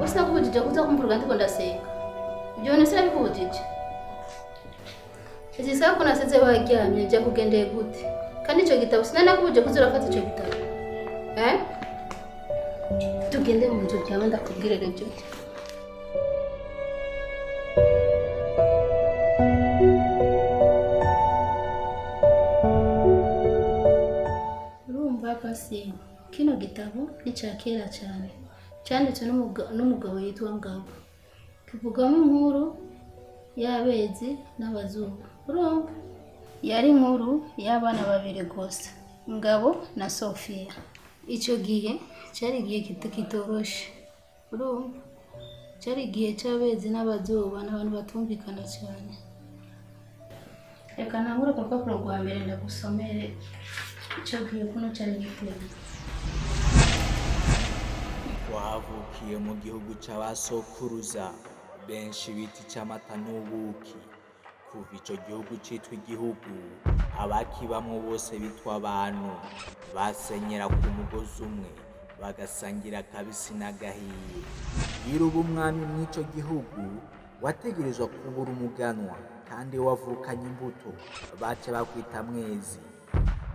Usinakubujije kuza kumvuruga ndiko ndasenga. Ibyo bintu sinabikubujije. Izi saha ko nasize waryamye jya kugendeye gute? Kandi ico gitabo sinanakubujije kuza urafata ico gitabo. Eh? Tugende mu nzu byawe ndakubwira ibyo. Urumva pasi kino gitabo ni ca kera cyane. Cyanditswe n'umugabo yitwa Ngabo. Kivugamo inkuru y'abezi n'abazuba. Urumva? Yari inkuru y'abana babiri gusa, Ngabo na Sofia. Icyo gihe cyari igihe kitoroshe. Urumva? Cyari igihe cy'abezi n'abazuba n'abantu batumvikana cyane. Reka ntangure ku rupapuro rwa mbere ndagusomere icyo gihe kuno cyari giteye. Twavukiye mu gihugu c'abasokuruza benshi bita ic'amata n'ubuki. Kuva ico gihugu citwa igihugu, abakibamwo bose bitwa abantu, basenyera ku mugozi umwe, bagasangira akabisi n'agahiye. Iyo uba umwami mw'ico gihugu, wategerezwa kubura umuganwa, kandi wavukanye imbuto, baca bakwita Mwezi.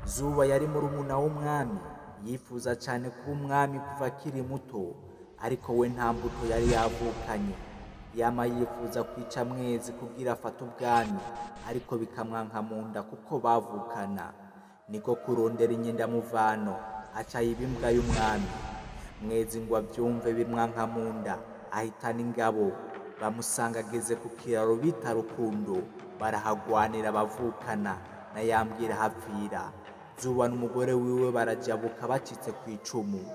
Zuba yari murumuna w'umwami, yifuza cyane kuba umwami kuva akiri muto, ariko we nta mbuto yari yavukanye. Yama yifuza kwica Mwezi kugira afate ubwami, ariko bikamwanka mu nda kuko bavukana. Niko kurondera inyendamuvano, aca yiba imbwa y'umwami. Mwezi ngo abyumve bimwanka mu nda, ahitana ingabo, bamusanga ageze ku kiraro bita Rukundo, barahagwanira bavukana, na yambwira hapfira. Zuba n'umugore wiwe barajabuka bacitse ku icumu.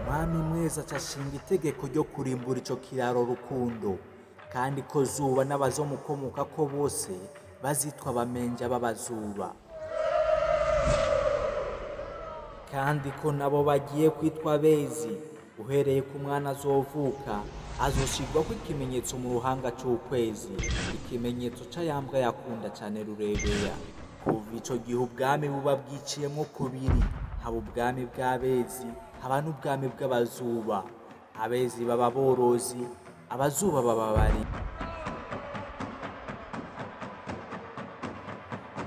Umwami Mwezi aca ashinga itegeko ryo kurimbura ico kiraro Rukundo, kandi ko Zuba n'abazomukomokako bose bazitwa abamenja b'abazuba, kandi ko nabo bagiye kwitwa Abezi. Uhereye ku mwana azovuka azoshirwako ikimenyetso mu ruhanga c'ukwezi, ikimenyetso c'ayambwa yakunda cane Rurebeya. Kuva ico gihe ubwami buba bwiciyemwo kubiri, haba ubwami bw'abezi, haba n'ubwami bw'abazuba. Abezi baba borozi, abazuba baba bari.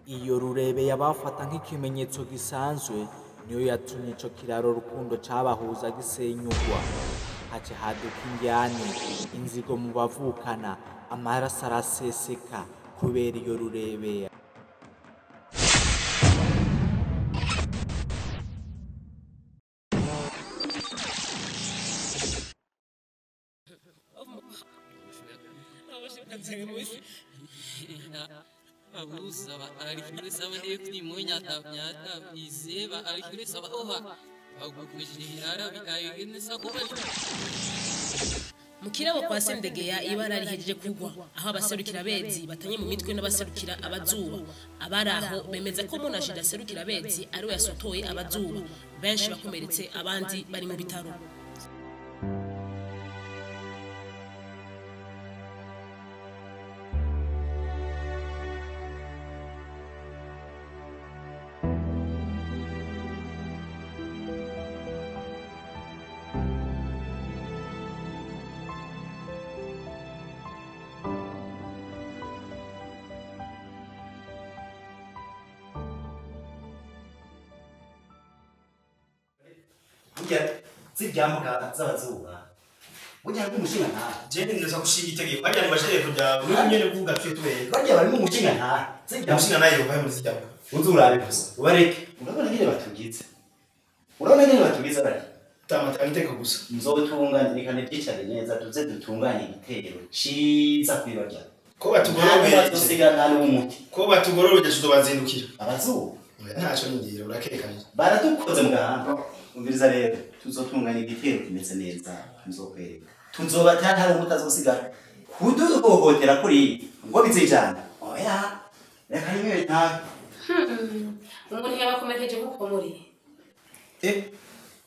Iyo Rurebeya bafata nk'ikimenyetso gisanzwe, niyo yatumye ico kiraro Rukundo cabahuza gisenyugwa. Haca haduka indyane, inzigo mu bavukana, amaraso araseseka kubera iyo Rurebeya. Mu kirabo kwa Sendegeya ibara rihejeje kugwa, aho abaserukira abezi batanye mu mitwe n'abaserukira abazuba. Abari aho bemeza ko Munashida aserukira abezi ari we yasotoye abazuba, benshi bakomeretse abandi bari mu bitaro. Zijya zijyambuka z'abazuba. Burya harimo umushinga ntahe. Je neza gushinga itegeko harya mu mategeko ryawe n'ubu nyene kuvuga twe tubere. Barya barimo umushinga ntahe. Zijya umushinga nayo yovaye muri zijya. Uzi urabe gusa. Ubareke. Urabona nyine batugize. Urabona nyine batugize bari. Tama itegeko gusa. Nzobutunganye reka ntibyicare neza tuze dutunganye igitero ciza kuri barya. Ko batugorobeje tusigana n'umuti. Ko batugorobeje tuzobazindukira. Abazuba. Ntacyo ngira urakerekanye. Baradukoze mu gahanga. Umviriza rero tuzotunganya igitero kimeze neza nzokwereka. Tuzobatana hari umutazosigara. Kuduhohotera kuri ngo bizijana. Oya. Reka nimwe nta. Umuntu yabakomekeje nkuko muri.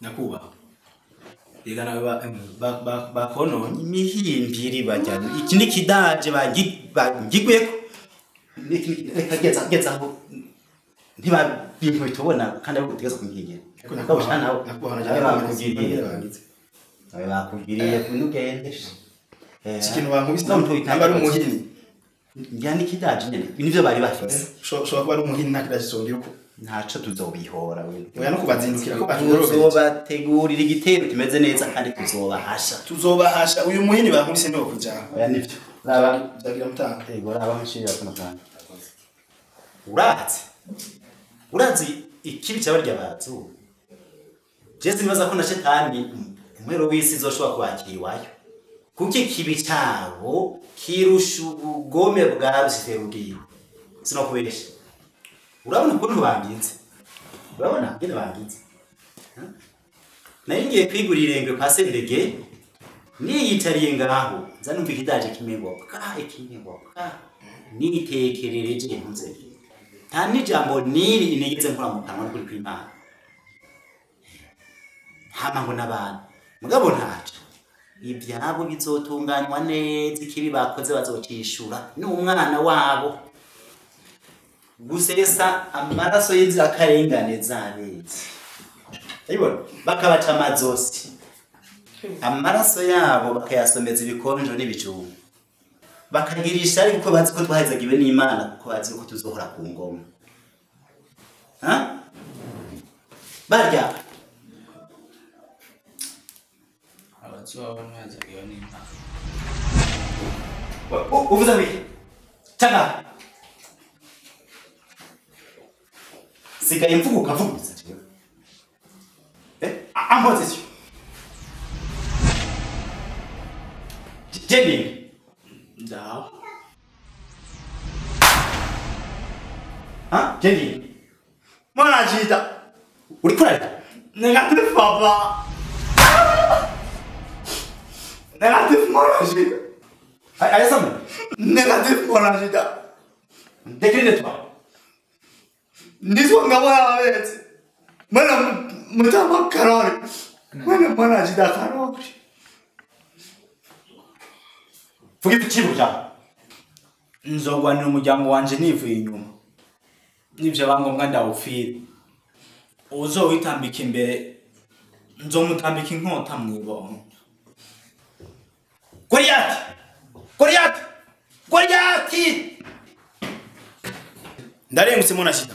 Nakuba. Rega nawe bakononye imihimbiri bajyana. Iki ni kidaje bangigweko. Reka geza aho. Ntiba bintu bitubona kandi ari gutegeza kumwigera. Nawe bakugiriye kunugende. Ikintu bankubise namba ari umuhini. Njyana ikidaje nyene nivyo bari bafise. Ushobora kuba ari umuhini nta kidaje zongera uko. Ntaco tuzobihora wewe. Oya no kubazindukira ko batugorobeje. Tuzobategurira igitero kimeze neza kandi tuzobahasha. Tuzobahasha uyu muhini bankubise niwo kujana. Oya nivyo. Raba ndagira mutanga. Yego raba nshirira kuno kandi. Urazi. Urazi ikibi cyabarya bazu. Jezi nibaza ko na shetani umwero w'isi izoshobora kubakira iwayo. Kuko ikibi cyabo kirusha ubugome bwa Rusiferi ubwiwe. Sinokubesha. Urabona ukuntu bangize. Urabona ngene bangize. Nari ngiye kwigurira irengwe kwa Sendege niyitariye ngaho nza numva ikidaje kimengo ka ikimengo ka nitekerereje ntunze. Nta n'ijambo niri inigeze nkora mu kanwa kuri kw'Imana. Hama ngo n'abantu mugabo ntaco ibyabo bizotunganywa neza ikibi bakoze bazocishura n'umwana wabo gusesa amaraso y'inzirakarengane z'abezi. Ayibona bakabaca amazosi amaraso yabo bakayasomeza ibikonjo n'ibijumba bakagirisha ariko bazi ko twahezagiwe n'Imana kuko bazi ko tuzohora ku ngoma. Ha? Barya abazuba bamwazagiwe n'Imana. Uvuze wiki? Tanga. Sigaye mvuga ukavuguza jewe. Ampoze sio. Jenny. Ndaho. Ha? Jenny. Mwana jita. Uri kurarira? Negatif papa. Negatif mwana jita. Ayasam. Negatif mwana jita. Décline-toi. Ndizwa ngabona abetse. Mwana mutama karori. Mwana mwana jita karori. Vuga ikibu cyawe. Nzogwanira umuryango wanje nivuye inyuma. Nivyo bangombwa ndawupfira. Uzowitambika imbere nzomutambika inkota mwibongo. Goliyati! Goliyati! Goliyati! Ndarengutse mwana shida.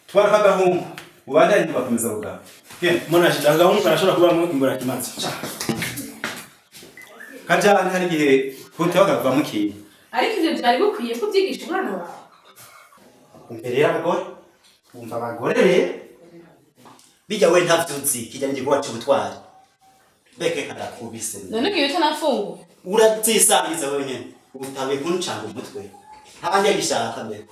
Twara agahungu. Ubandanye bakomeza kugaba. Mwana shida agahungu karashobora kubamo imbura kimanzi. Kajana hari gihe kutewa kavamo ikintu. Ariko ivyo byari bikwiye ko byigisha umwana wawe. Imbere y'abagore, wumva abagore rero bijya we ntavyuzi kijya n'igikorwa c'ubutwari. Beke kadakubise. None ugiye utanafunguye. Urazisangiza wenyene. Utabe kuncanga umutwe. Ntabanje gishaka mbere.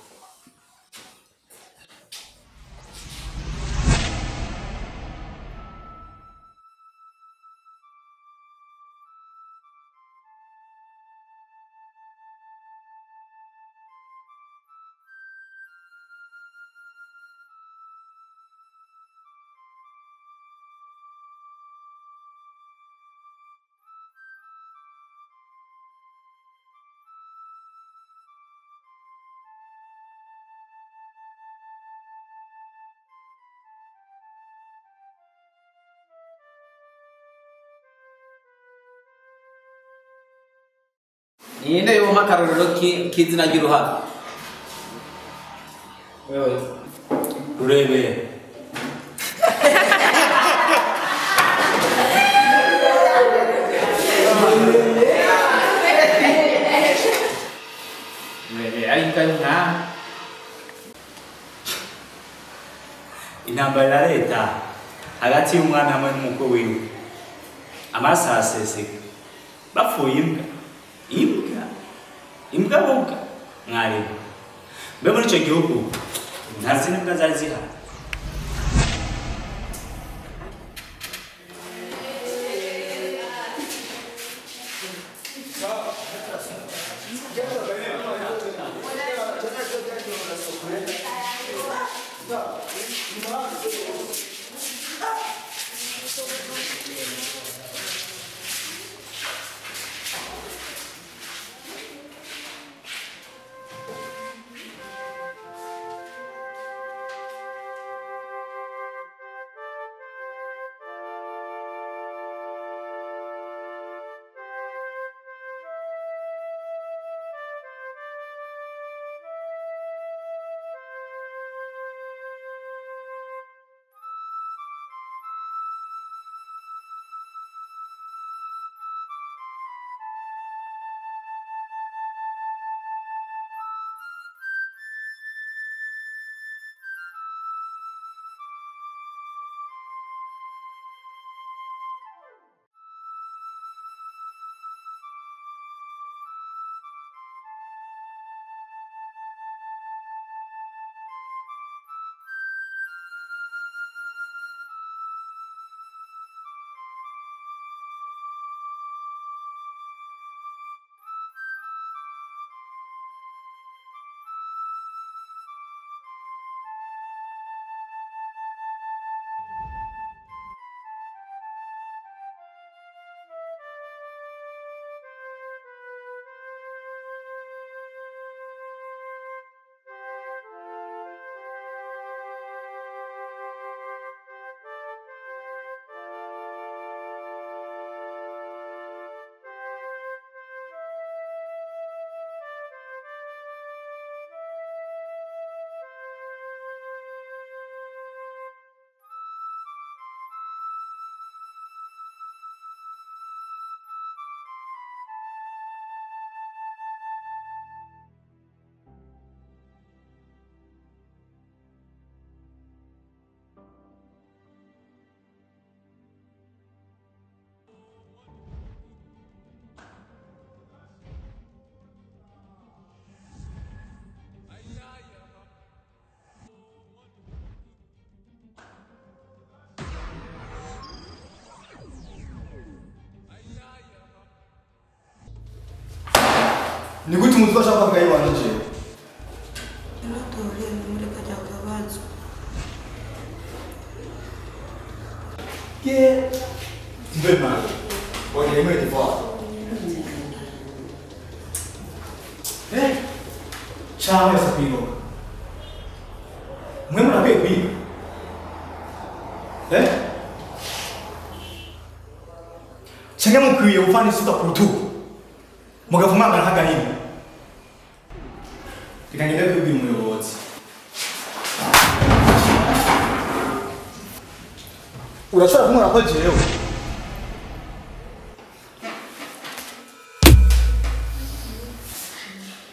Ninde yompa akarorero k'izina ry'uruhaga? Wewe. Rurebere. Yari imbwa y'umwami. Intambara ya leta hagati y'umwana hamwe n'umukwe wiwe. Amaraso araseseka. Bapfuye imbwa. Imbwa. Imbwa buga. Mwarimu. Mbe muri ico gihugu nta zindi mbwa zari zihari. Ni gute umutwe ashaka kayibana je? Natoye muri kajya kabazo. Ke mbe ma. Oye mwe te fa. Eh? Ciao sapino. Mwe murakwiye kwiga. Eh? Cyangwa mukwiye gufana isuka ku rutugu. Mugavumangana nk'agahimba. Reka ngende kubwira umuyobozi. Urashobora kumubona ko jewe.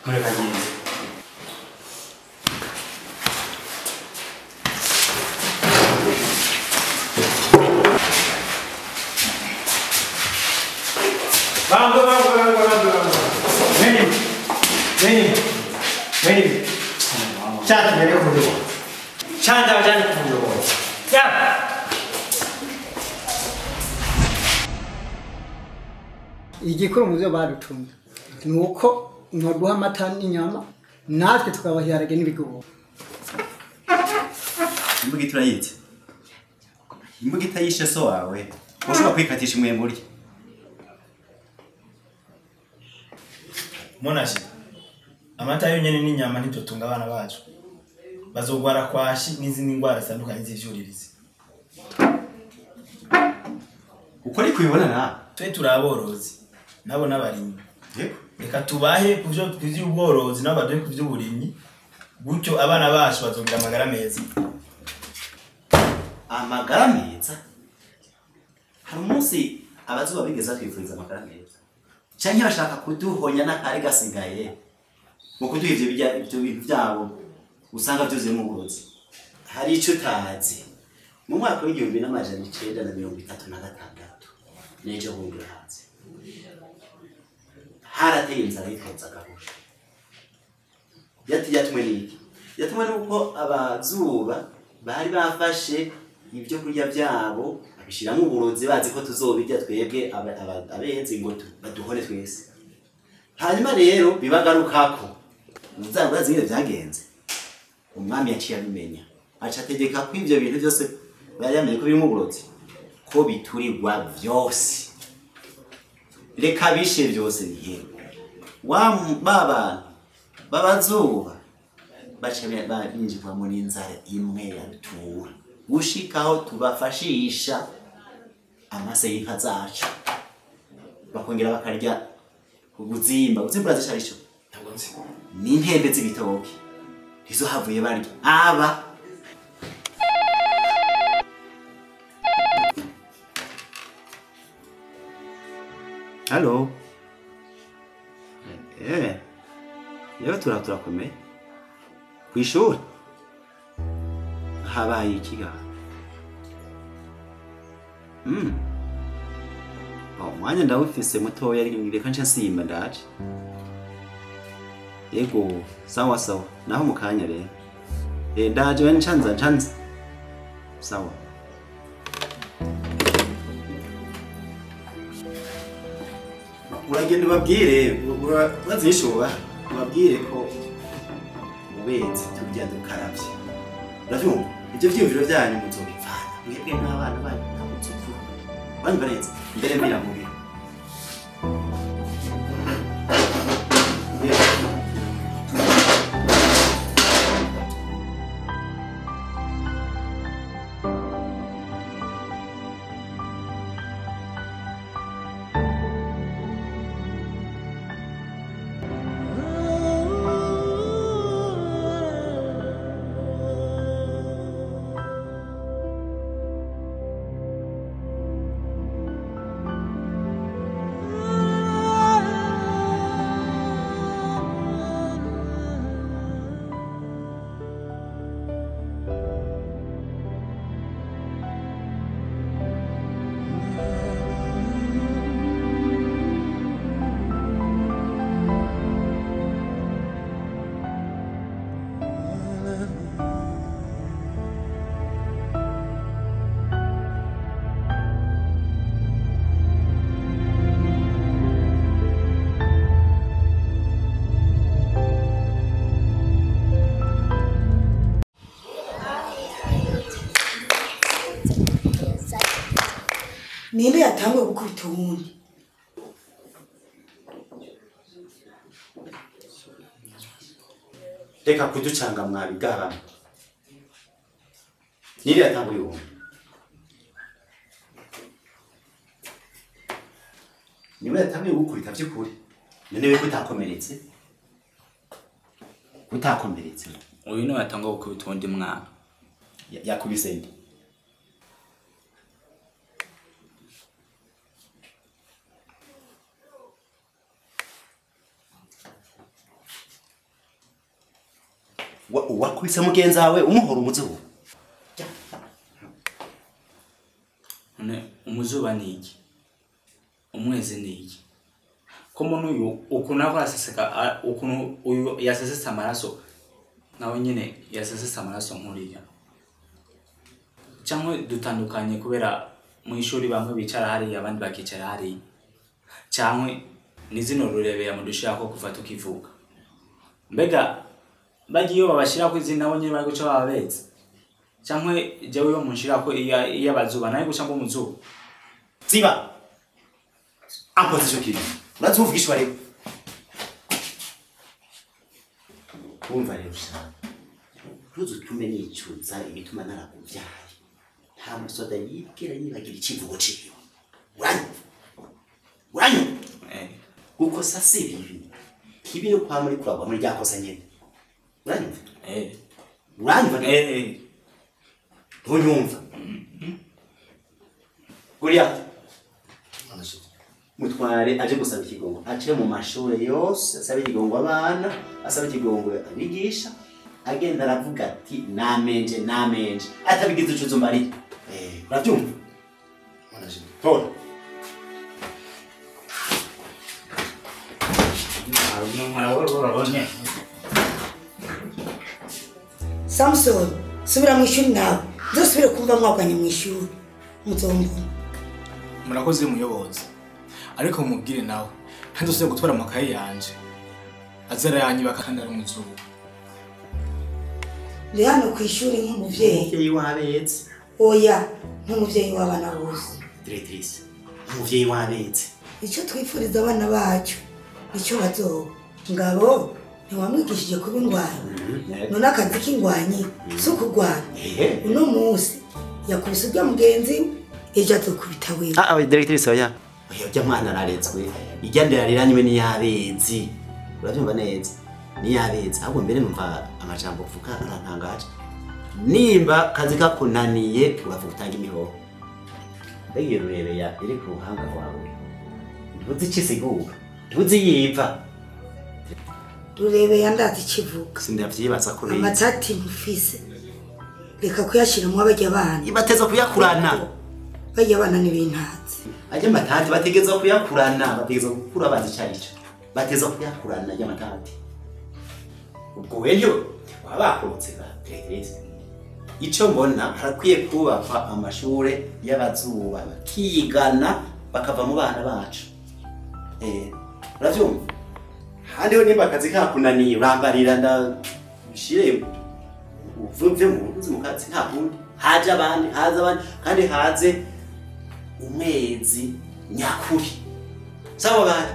Mureka agende. Bango, bango, bango, bango, bango. Meni, meni, meni. 자, 내려 부르고. 자, 자, 자, 부르고. 야! Igikuru mu byo badutumye ni uko mwaduha amata n'inyama natwe tukabaha ibiharage n'ibigori. Imbugita urayitse. Imbugita yishe so wawe ushobora kwikatisha imwembe urya. Monashi, amata yonyene n'inyama ntibyotunga abana bacu. Bazogwara kwashi n'izindi ndwara zitandukanye z'ivyuririzi. Uko ari kubibona na twe turaborozi nabo n'abarimyi. Reka tubahe kuvyo kuvy'ubworozi nabo baduhe kuvy'uburimyi, gutyo abana bacu bazogira amagara meza. Amagara meza? Hari umunsi abazuba bigeze twifuriza amagara meza. Canke bashaka kuduhonya n'akari gasigaye. Mu kuduha ivyo bijya ivyo bintu byabo usanga byuzuye mu burozi. Hari ico utazi. Mu mwaka w'1936 nejo bundi hanze. Harateye inzara yitwa gahusha. Yatumwe n'iki? Yatumwe nuko abazuba bari bafashe ibyo kurya byabo babishiramo uburozi bazi ko tuzobirya twebwe abenzi ngo baduhone twese. Hanyuma rero bibagarukako uzabaza ingene byagenze. Umwami yaciye abimenya aca ategeka ko ivyo bintu byose bari yamenye ko birimo uburozi ko biturirwa vyose. Reka bishe byose bihere. Wa baba babazuba baca binjirwamo n'inzara imwe ya rutura gushikaho tubafashisha amase y'inka zacu bakongera bakarya ubuzimba. Ubuzimba urazicarisho ni intembe z'ibitoki nizo havuye barya aba. Halo. Yewe turakomeye. Kwishuri habaye ikiga. Umwanya ndawufise mutoya reka nca nsimba ndaje. Yego, sawa sawa. Naho mukanya rero. Ndaje we ncanza. Sawa. Uragenda ubabwire, urazishoba, ubabwire ko ubetse turya dukaravye. Uravyumva? Ivyo vyiyumviro vyanyu muzobivana. Mwebwe n'abana banyu ntabuzopfa. Uranyumva neza? Mbere mbira mu biro. Ninde yatanguye gukubita uwundi? Reka kuducanga mwabigabana. Ninde yatanguye uwundi? Niwe yatanguye gukubita by'ukuri. None we kutakomeretse? Kutakomeretse. Uyu niwe yatanguye gukubita uwundi mwana. Yakubise nde? Wakubise mugenzi wawe umuhora umuzuba. None umuzuba ni iki? Umwezi ni iki? Ko mbona uyu ukuntu akora aseseka, ukuntu uyu yasesetse amaraso nawe nyine yasesetse amaraso nkuriya. Cyangwa dutandukanye kubera mu ishuri bamwe bicara hariya abandi bakicara hariya. Cyangwa ni zino rurebera mudushaka kuva tukivuka. Mbega bagiye babashira ko izina nabo nyine bari guca bababetse. Cyangwa jewe yo munshira ko iya bazuba naye guca mbo muzuba. Ziba. Akoze ico kintu. Urazuvugishwa rero. Wumva rero ushaka. Ntuzutume nicuza ibituma narakuvyaye. Nta musoda yibwira yibagira icivugo ciwe. Uranyumva? Uranyumva? Gukosa si bibi. Kibi no kwa muri kuragwa muri ryakosa nyene. Uranyumva? Uranyumva? Ntunyumva. Goliath. Mutware aje gusaba ikigongo ace mu mashure yose asaba ikigongo abana asaba ikigongo abigisha agenda aravuga ati namenje namenje atabigize ucuzo mbari uravyumva manager Paul Samson subira mu ishuri nawe nzosubire kumva mwagwanye mu ishuri muzombona murakoze muyobozi ariko mubwire nawe ntandusubire gutwara amakaye yanje azara yanyiba kandi ari umuzungu ndi hano ku ishuri nk'umuvyeyi umuvyeyi w'abetse oya nk'umuvyeyi w'abana bose directrice umuvyeyi w'abetse icyo twifuriza abana bacu nicyo bazoba ngabo ntiwamwigishije kuba ingwanyi none akazi k'ingwanyi si ukurwana uno munsi yakubise urya mugenzi ejo azokubita wewe ah directrice oya oya urya mwana araretswe irya nderariranywe n'iyabezi urabyumva neza n'iyabezi ahubwo mbere numva amajambo uvuga arantangaje nimba kazi kakunaniye uravuga utanga imihoho mbega iyo rurebeya iri ku ruhanga rwawe ntuzi ico isigura ntuzi yiva rurebeya ndazi ikivuga sindavyibaza ko bizi amatati mufise reka kuyashiramwo barya bana ibateza kuyakurana barya bana n'ibintazi ajya amatati bategeza kuyakurana bategeza gukura bazi ico arico bateza kuyakurana ajya amatati ubwo weyo baba bakorotse ba directrice ico mbona harakwiye kubakwa amashure y'abazuba bakigana bakava mu bana bacu uravyumva handi ho nimba akazi kakunaniye urambarira ndashire uvuve mu nzi mu kazi nta kundi haje abandi haze abandi kandi haze umwezi nyakuri sawa bari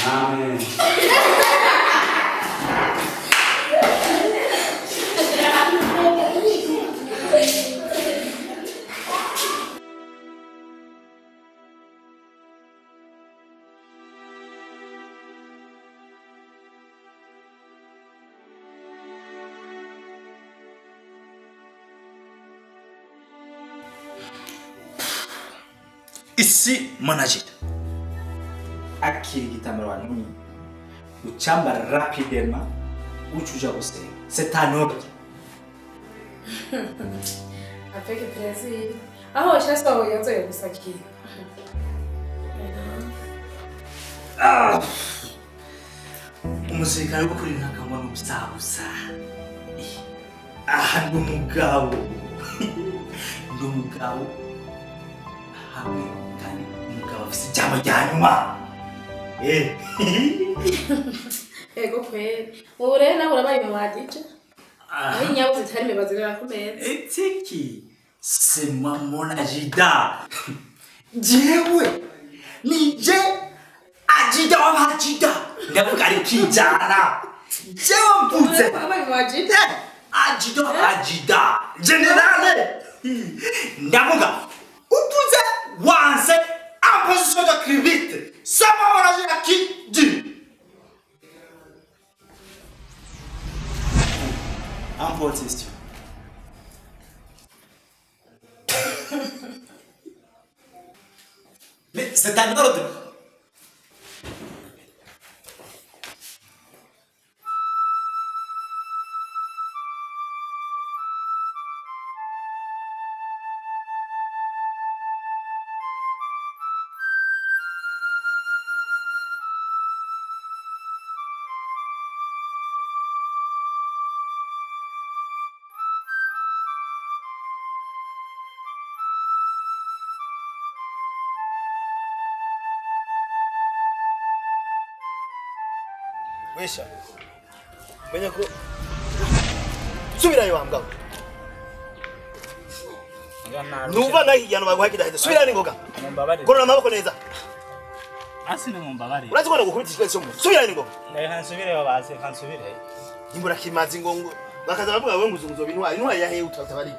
Amen. Ici, manager. Akiri igitambaro wantumye ucambara rapidement uca uja gusenga c'est un ordre. Avec plaisir. Aho washasohoye nzoye gusakira. Ah! Umusirikare wo kuri ntakangwa n'ubusabusa. Aha ndi umugabo. Ndi umugabo. Hamwe kandi umugabo afise ijambo rya nyuma. Ego kweli. Ubu rero nawe urabaye mwadije. Aho inyabu zitari mebazirira ku meza. Etiki. C'est moi mon agida. Jewe. Nije agida wa agida. Ndavuga ari kijana. Jewe mvuze. Urabaye mwadije. Agida agida. Generale. Ndavuga utuze wanse en position de crivite. C'est moi mon agida qui dit. En position. Mais c'est un ordre. Wesha. Menya ko subirayo wa mugabo. Numva nahiyano baguha kidaheze. Subirayo ningoga. Mumbabarire. Gorora amaboko neza. Asi mumbabarire. Urazi ko ndagukubita ikibazo cyo mu. Subirayo ningoga. Ndaye nsubireyo base kansubireyo. Imbura kimazi ngo bakaza bavuga wewe nguzunguzo bintwari intwari yahe utatabari.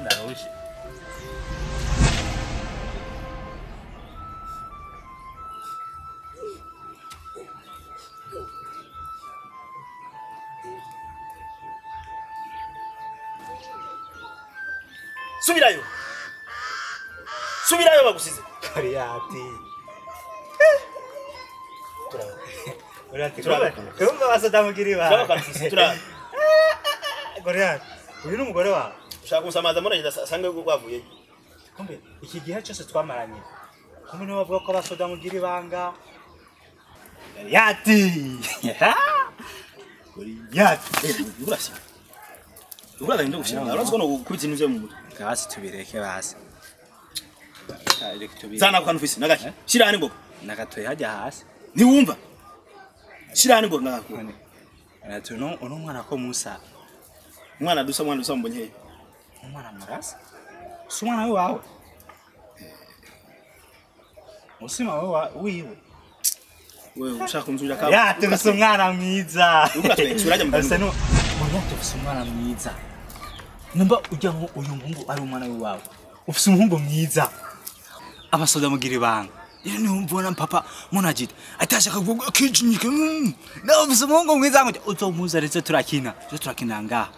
Ndarushe. Subirayo. Subirayo bagusize. Goriyati. Goriyati. Turumva basadamugira ibanga. Turaba. Goriyati. Uyu ni umugore wawe. Ushaka gusamaza mbona asange wavuye. Kumbe iki gihe cyose twamaranye. Kumbe niwe bavuga ko basodamugira ibanga. Goriyati. Goriyati. Urashya. Uraza ndo gushira. Urazi ko no gukubita ibintu byo mu mutwe. Basi tubireke basi. Zana kwa nufisi nagaki. Shira hani ngoga. Nagatoye hajya hasi. Ntiwumva. Shira hani ngoga ngako. Ati no uno mwana ko Musa. Mwana dusa mbonye he. Umwana murasa. Si umwana we wawe. Musima we wiwe. Wewe ushaka kumzuja kama. Ya tufise umwana mwiza. Urajya mu. Asa no. Oya tufise umwana mwiza. Numba ujya ngo uyu muhungu ari umwana we wawe. Ufise umuhungu mwiza. Abasoda mugira ibanga. Iyo niho mbona papa munagita. Atashaka kuvuga kijinyike. Na ufise umuhungu mwiza ngo uzomuza retse turakina. Tuje turakina ngaha.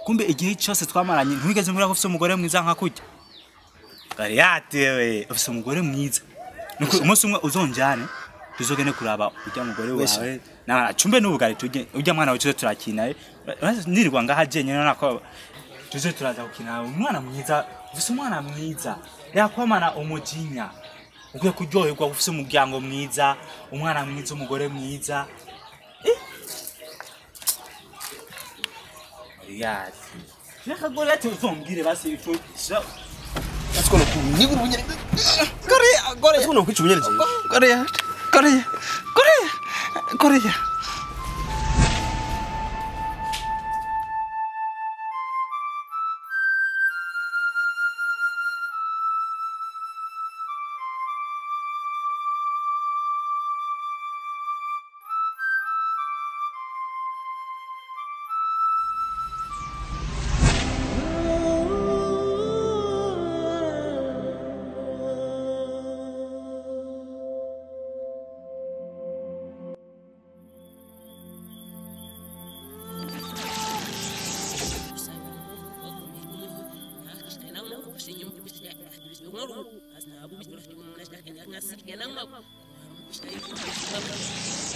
Kumbe igihe cyose twamaranye ntiwigeze mbura ko ufise umugore mwiza nka kujya. Goriyati wewe ufise umugore mwiza. Nuko umunsi umwe uzonjane tuzogene kuraba ujya mugore wawe. Na chumbe n'ubugari tujye ujya mwana wawe turakina. Nirirwa ngaha jenyine nako tuze turaza gukina umwana mwiza ufise umwana mwiza yakwamana umujinya ukwiye kuryoherwa ufise umuryango mwiza umwana mwiza umugore mwiza. Goriyati reka Goriyati uzombwire basi ifu atikono kunigura ubunyere. Goriya Goriya atikono kwica ubunyere. Goriya Goriya Goriya Goriya.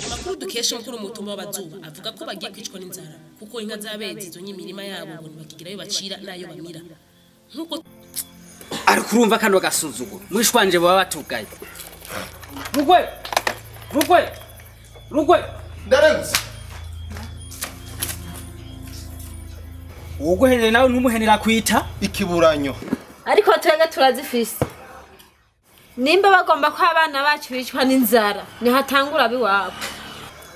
Amakuru dukesha mukuru mutumba w'abazuba avuga ko bagiye kwicwa n'inzara kuko inka z'abezi zonye imirima yabo ngo ntibakigirayo bacira nayo bamira nkuko ariko urumva kano gasuzuguro mwishwanje baba batugaye. Rugwe Rugwe Rugwe ndarenze uguhenere nawe ntumuhenera kwita ikiburanyo ariko twega turazifise. Nimba bagomba ko abana bacu bicwa n'inzara nihatangura biwabo.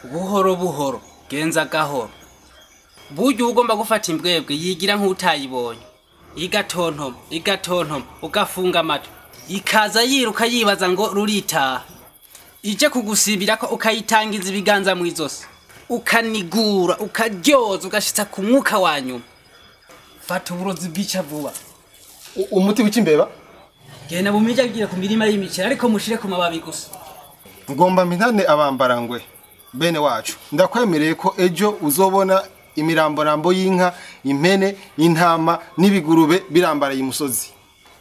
Buhoro buhoro genza gahoro. Buryo ugomba gufata imbwebwe yigira nk'utayibonye igatontoma igatontoma ugafunga amatwi ikaza yiruka yibaza ngo ruritaha ije kugusibira ko ukayitangiza ibiganza mu izosi ukanigura ukaryoza ugashitsa ku mwuka wa nyuma. Fata uburozi bwica vuba. Umuti w'ikimbeba genda bumijagira ku mirima y'imiceri ariko mushire ku mababi gusa. Ngomba mpintane abambarangwe bene wacu ndakwemereye ko ejo uzobona imiramborambo y'inka impene intama n'ibigurube birambaraye imusozi.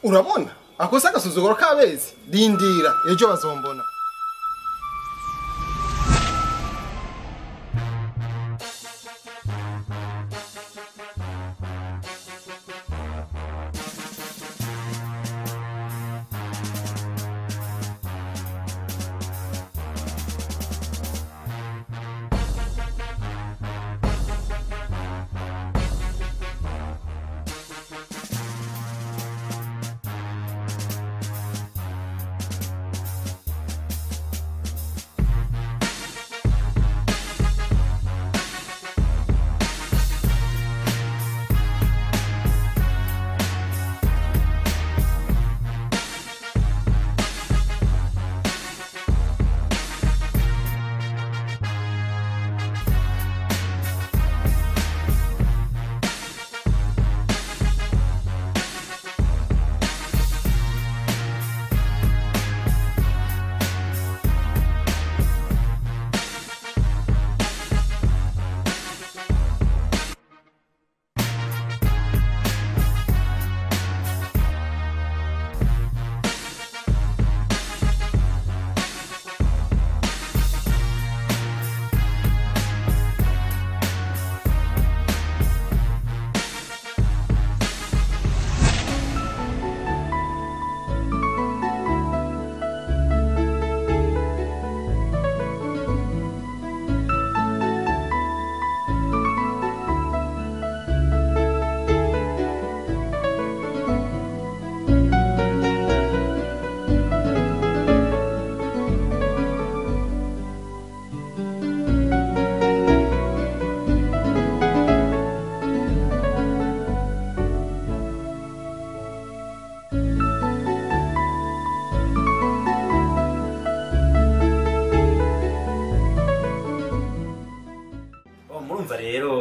Urabona akosa agasuzuguro kabezi rindira ejo bazombona.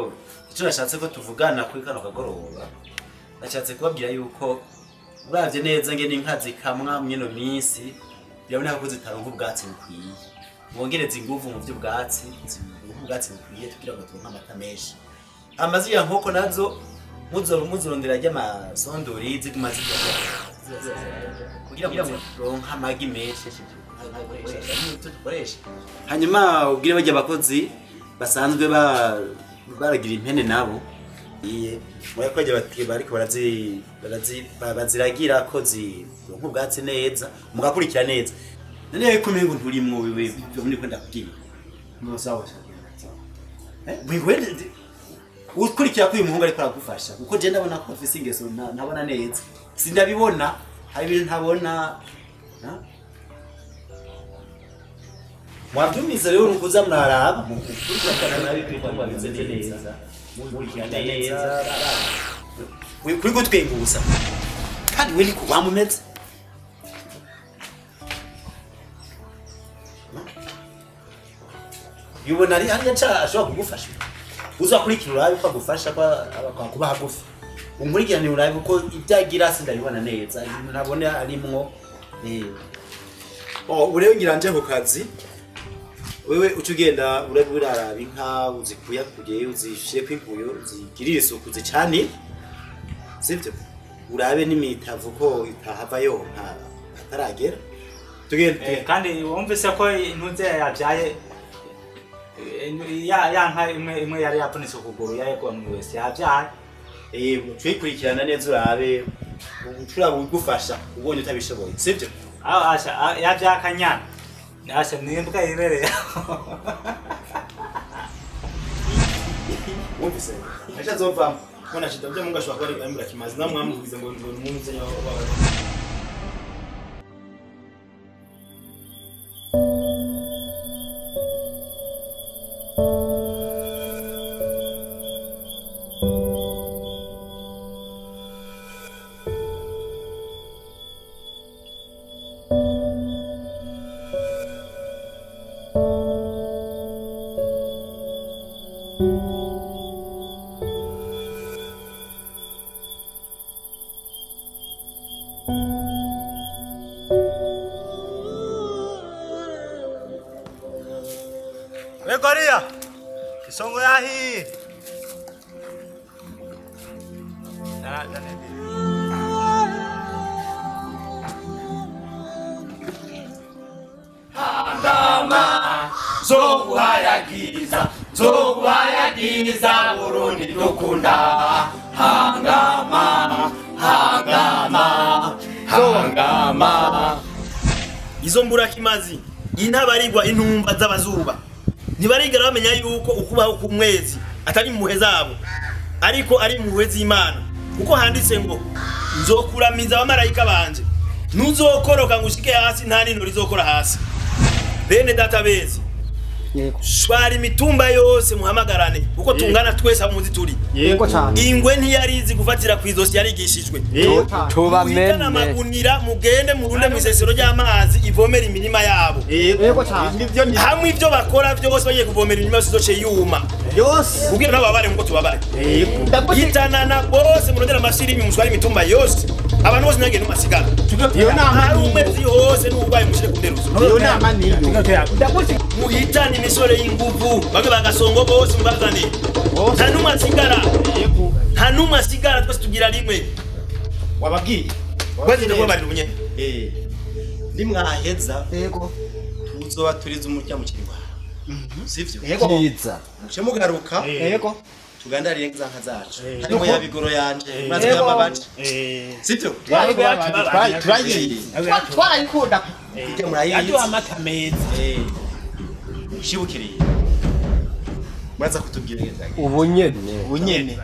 Rero icyo nashatse ko tuvugana kuri kano kagoroba, nashatse kubabwira yuko uravye neza ngene inka zikamwa mwino minsi biraboneka ko zitaronka ubwatsi bukwiye. Mwongereze inguvu mu vy'ubwatsi, zironke ubwatsi bukwiye kugira ngo turonke amata menshi. Amazi ya nkoko nazo muzorondera ry'amasondori ziguma zirya kugira ngo turonke amagi menshi dukoresha. Hanyuma ubwire barya abakozi basanzwe baragira impene nabo iye murakoje bati bariko baziragira ko zironka ubwatsi neza mugakurikira neza. None ko umengo nturimwo wewe byo muri ko ndakubwira. No sawa sawa. Wewe ukurikira ko uyu muhungu ariko aragufasha kuko je ndabona ko afise ingeso ntabona neza. Sindabibona hari ibintu ntabona. Mwabyumvise rero nukuza muraraba mukurikirana nabi kwitwa bimeze neza. Mukurikirana neza. Kuri gutwenguza. Kandi we niko wamumeze. Yubona ari hariya nca ashobora kugufasha. Uzakurikira urabe ko agufasha kwa kuba hagufi. Unkurikirane urabe ko ibyagira sindabibona neza. Ntabone arimwo. Oh, urebe ngira nje ku kazi. Wewe ucugenda urabe uraraba inka uzikuya kugiye uzishire kwinkuyo uzigirire isuku zicane. Sivyo? Urabe n'imitavu ko itahava yo nka ataragera. Tugende. Kandi wumvise ko intuze yabyaye ya nka imwe yari yapunitse ukuguru yarekuwe mu wese yabyaye. Twikurikirana neza urabe ucura bugufasha ubonye utabishoboye. Sivyo? Ah asha yabyaye akanyana. Asha nimbwa ibereye. Wumvise? Acha zovamo. Mwana shida byo mungu ashobora kuba ari kimazi namwamuvugize ngo mwumvize nyawo. Korea, kisongo yahi. Hangama, zokuhayagiza Burundi dukunda. Hangama, hangama, hangama. Izo mbura kimazi, intabarigwa intumba z'abazuba. Ntibarigera bamenya yuko ukubaho ku mwezi atari impuhwe zabo ariko ari impuhwe z'Imana, kuko handitse ngo nzokuramiza abamarayika banje, ntuzokoroka ngo ushike hasi nta nino rizokora hasi. Bene data bezi, shwara imitumba yose muhamagarane kuko tungana twese aho muzi turi. Yego cyane. Ingwe ntiyarizi gufatira ku izosi yarigishijwe. Tubamene amagunira mugende murunde mu isesero ry'amazi ivomera imirima yabo. Yego cyane. Hamwe ivyo bakora byose bagiye kuvomera imirima yose izoce yuma. Yose. Kugira nabo babare nkuko tubabare. Yitanana bose murondera amashirimi mushwara imitumba yose. Abantu bose nagende masigara. Iyo nama hari umwezi hose n'ubaye mushire ku nderuzo. Iyo nama niyo. Muhitane imisore y'inguvu bamwe bagasongo bose mubazane. Nta numwe asigara. Nta numwe asigara twese tugira rimwe. Wababwiye. Bagende kubabarira ubunye. Nimwaheza. Yego. Tuzoba turiza umurya mu kirwa. Sivyo? Yego. Cyiza. Muce mugaruka. Yego. Tugandarire za nka zacu. Harimo ya bigoro yanje. Maze yamabaje. Sivyo? Turayiye. Twarayikunda. Ijya murayizi. Yaduha amata meza. Shibukiriye. Muraza kutubwira ubunyene. Ubunyene.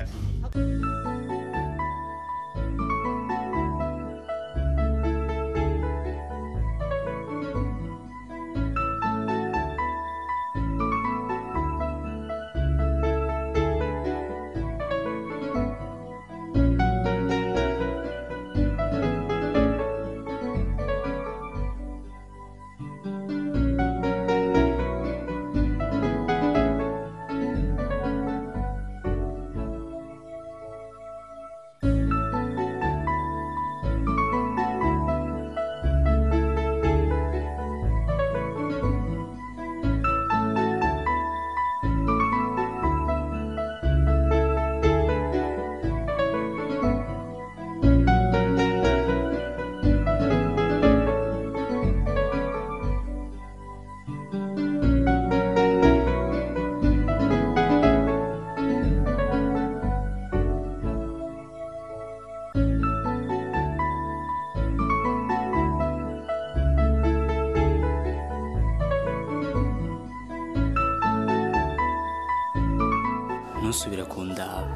Ntusubire kundaba.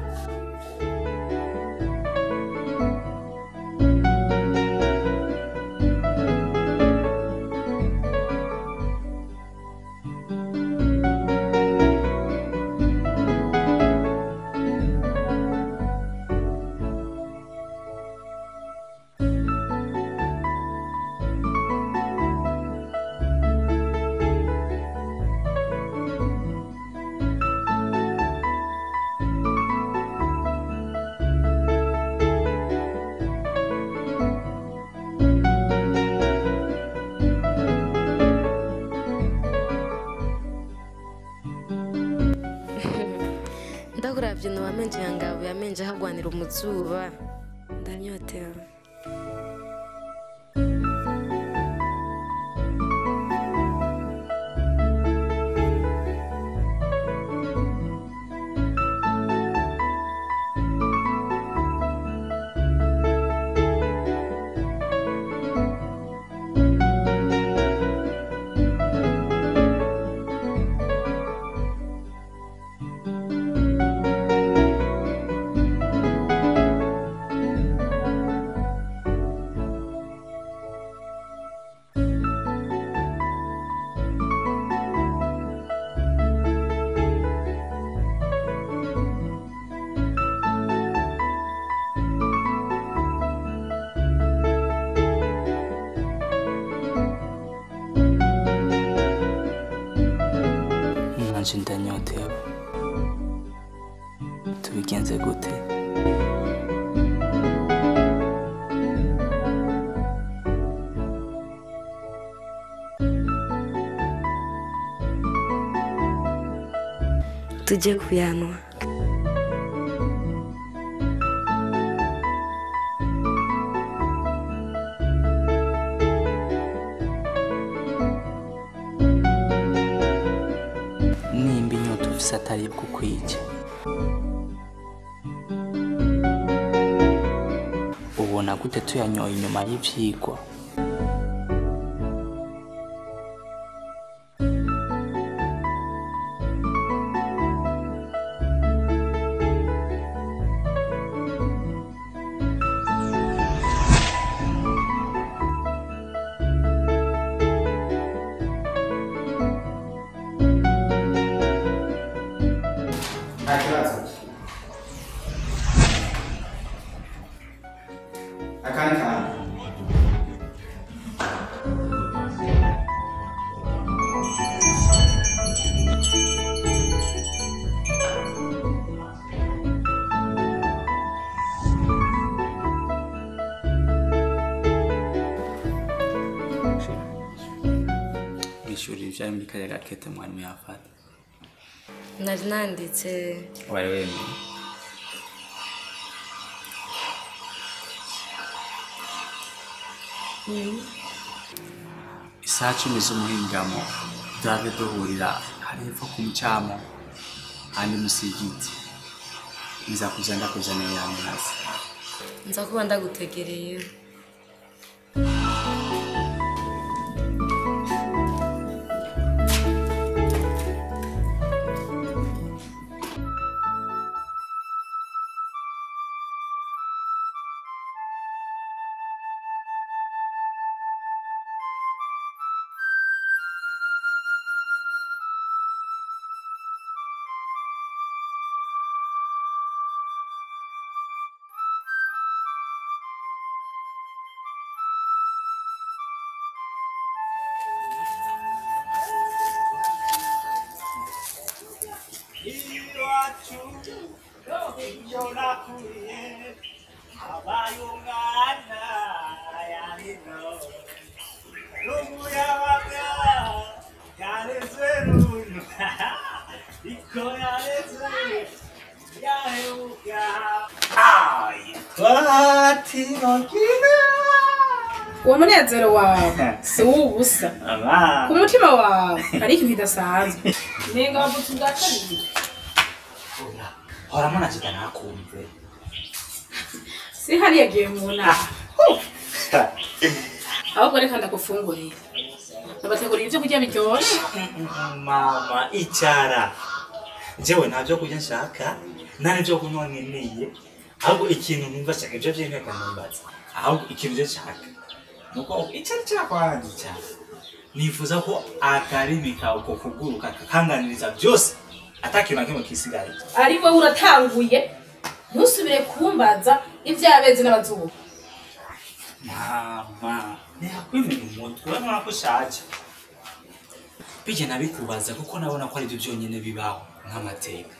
Ndakuravye no wamenje yangabo yamenje hagwanira umuzuba ndanyotewe. Nanje ndanyotewe. Tubigenze gute? Tujye kuyanwa. Nimba inyota ufise atari kukwica, ubona gute tuyanyoye inyuma y'ivyigwa? Nta kibazo. Akandi kantu. Mw'ishuri ivyari muri kariya gakete mwarimu yafata. Nari nanditse. Wari wemeye? Isaha 10 z'umuhingamo turave duhurira hari hepfo ku mucamo handi musi y'igiti. Nza kuza ndakuzanira ya minazi. Nza kuba ndagutegereye. Uwo munezero wawe si uw'ubusa, ku mutima wawe hari ikintu kidasanzwe. Nenga wavutse ubwa kabiri. Hora mwana chita nakumve. Si hari yagiye mu nama. Ahubwo reka ndakufungurira. Ndabategurira ibyo kurya biryoshe. Mama icara. Jewe nta byo kurya nshaka. Nta n'ibyo kunywa nkeneye. Ahubwo ikintu numva nshaka ibyo by'inteko numbaza. Ahubwo ikintu je nshaka nuko icyo ari cyakwanje cyane. Nifuza ko akarimi kawe ko kuguruka kakanganiriza byose atakintu na kimwe kisigaye. Ari wowe uratanguye ntusubire kumbaza ivy'abezi n'abazuba. Mama, ntihakwimena umutwe urabona ko ushaje. Bijya nabikubaza kuko nabona ko aribyo byonyine bibaho nk'amateka.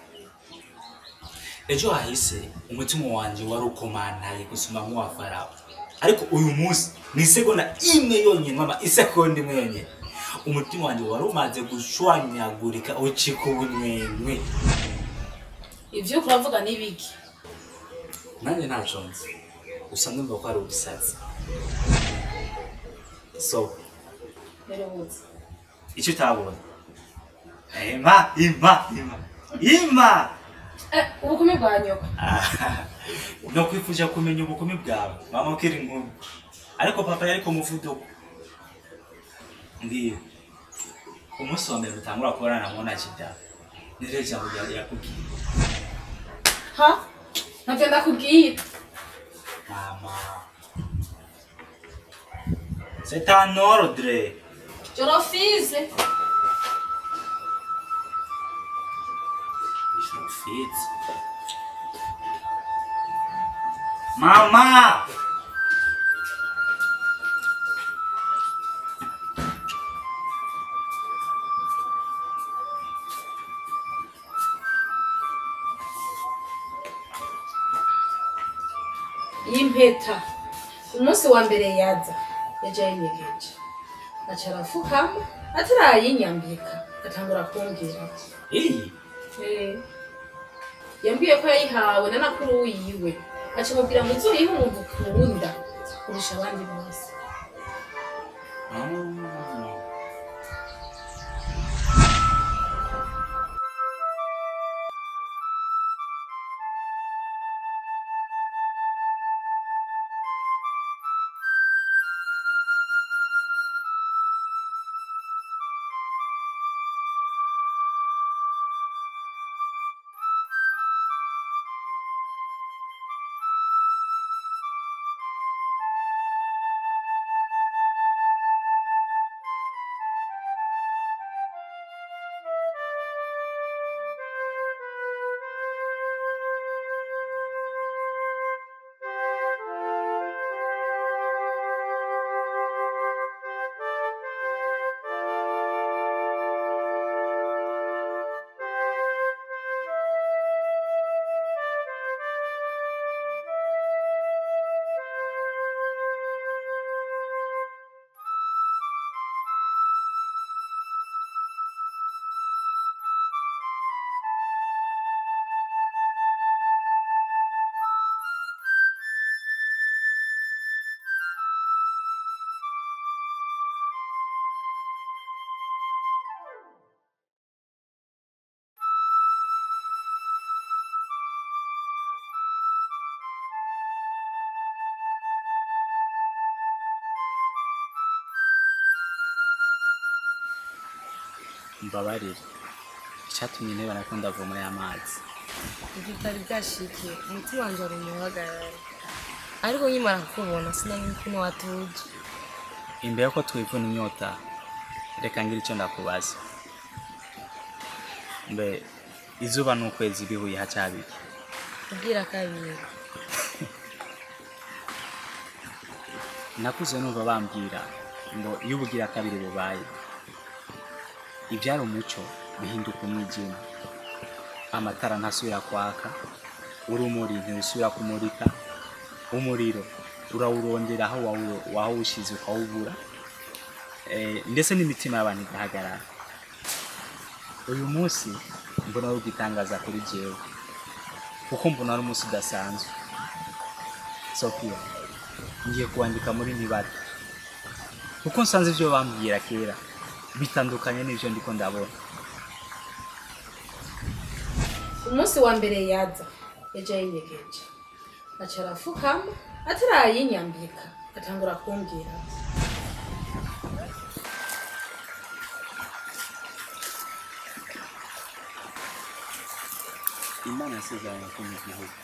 Ejo hahise umutima wanje wari ukomantaye gusuma nk'uwa Farawo. Ariko uyu munsi ni isegonda imwe yonyine mama, isegonda imwe yonyine. Umutima wanje wari umaze gushwanyagurika ucika ubunwenwe. Ivyo uravuga ni biki? Nanjye ntaco nzi. Gusa ndumva ko ari ubusazi. So, icyo utabonye. Ima, ima, ima. Ima! Ubukumi bwa nyoko. No kwifuje kumenya ubukumi bwawe. Mama ukiri inkumi. Ariko papa yari ku muvuduko. Ndiyo. Umunsi wa mbere utangura kubona na Mona Chida. Niryo jambo ryari yakubwiye. Ha? Navyo ndakubwiye. Mama. C'est un ordre. Je refuse. Je refuse. Mama! Impeta. Umunsi wa mbere yaza yaje yinyegeje. Aca arafukama atarayinyambika atangura kumbwira. Yambwiye ko yayihawe na nakuru wiwe. Aca amubwira ngo uzoyihe umuntu ukunda kurusha abandi bose. Mbabarire icyatumye intebe nakunda kuvoma y'amazi. Ibyo bitari byashike umutima wanje wari umuhagarara, ariko nkimara kukubona sinari ukuntu watuje. Imbere ko twivuna inyota, reka ngira icyo ndakubaza. Mbe izuba n'ukwezi bihuye hacabiki? Ubwira kabiri. Nakuze numva bambwira ngo iyo ubugira kabiri bubaye ibyari umuco bihinduka umwijima, amatara ntasubira kwaka, urumuri ntirusubira kumurika, umuriro urawurondera aho wawushize ukawubura, ndetse n'imitima y'abantu igahagarara. Uyu munsi mbona ari ugitangaza kuri jewe, kuko mbona ari umunsi udasanzwe. Sophia, ngiye kuwandika muri nibata, kuko nsanze ibyo bambwira kera bitandukanye n'ibyo ndiko ndabona. Umunsi wa mbere yaza yaje yinyegeje, aca arafukama atarayinyambika atangura kumbwira. Imana yasezeranye ko mu gihugu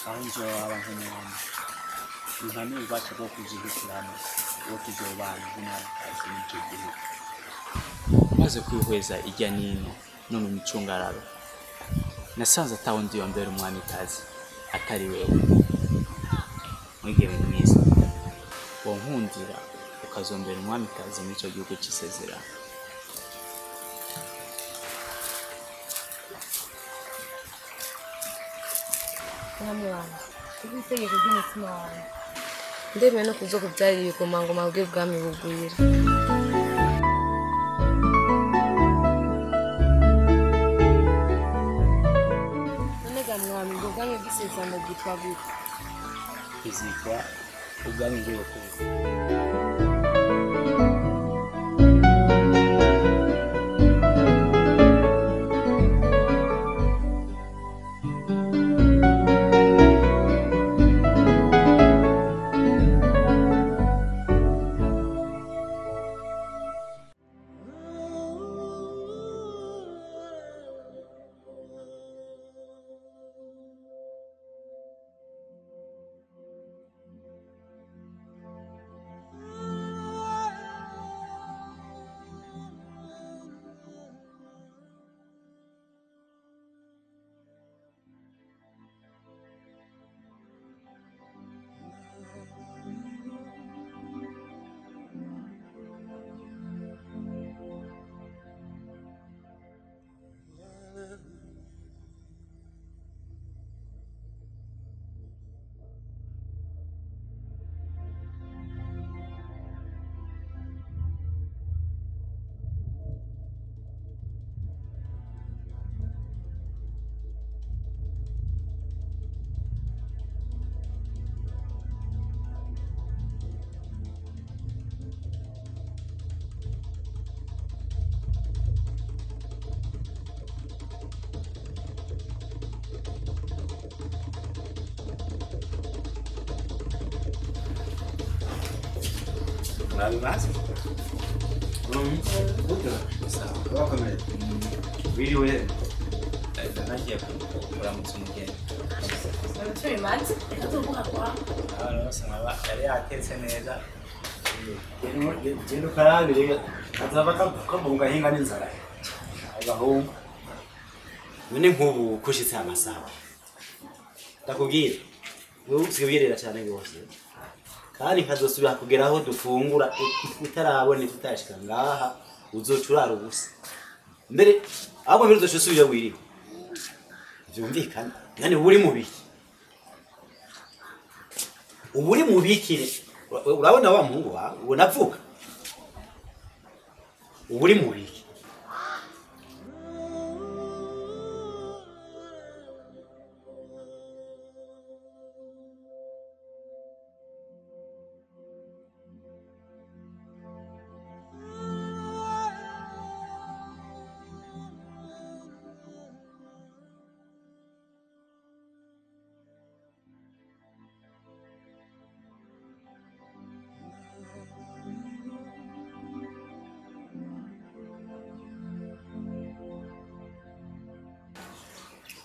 aho nzoba nk'umwami impa n'ububasha bwo kuzihitiramo uwo tuzobana nk'umwamikazi w'icyo gihugu. Maze kwihweza ijya n'ino no mu micungararo, nasanze atawundi yombera umwamikazi atari wewe. Mwigeme mwiza, wonkundira ukazombera umwamikazi muri icyo gihugu cy'isezerano. Mwami wanjye, kubwo itegeko ry'umutima wanjye, ndemeye no kuzokubyarira ibikomangoma bw'ubwami bugwira. None ga mwami, ubwo bwami bw'isezerano bwitwa gute? Izitwa ubwami bw'ubukungu. Murabimaze? Bakomeye. Wiriwe. Nagiye kuramutsa umugeni. Tubimaze reka tuvuga kwa Abantu bose nkaba yari yatetse neza. Genda ukarabire kazaba kavuga hinga n'inzara. Agahungu. None nk'ubu kushitse amasaha. Ndakubwira. Wewe usigaye cyane rwose. Kandi nkazosubira kugera aho dufungura utarabone tutashika ngaha uzocurara ubusa. Mbere ahubwo mbere uzoshusubira wiriwe. Vyumvikana. Yani uri mubiki. Uburi mubikire. Urabona wa muhungu wawe unavuka. Uburi mubiki.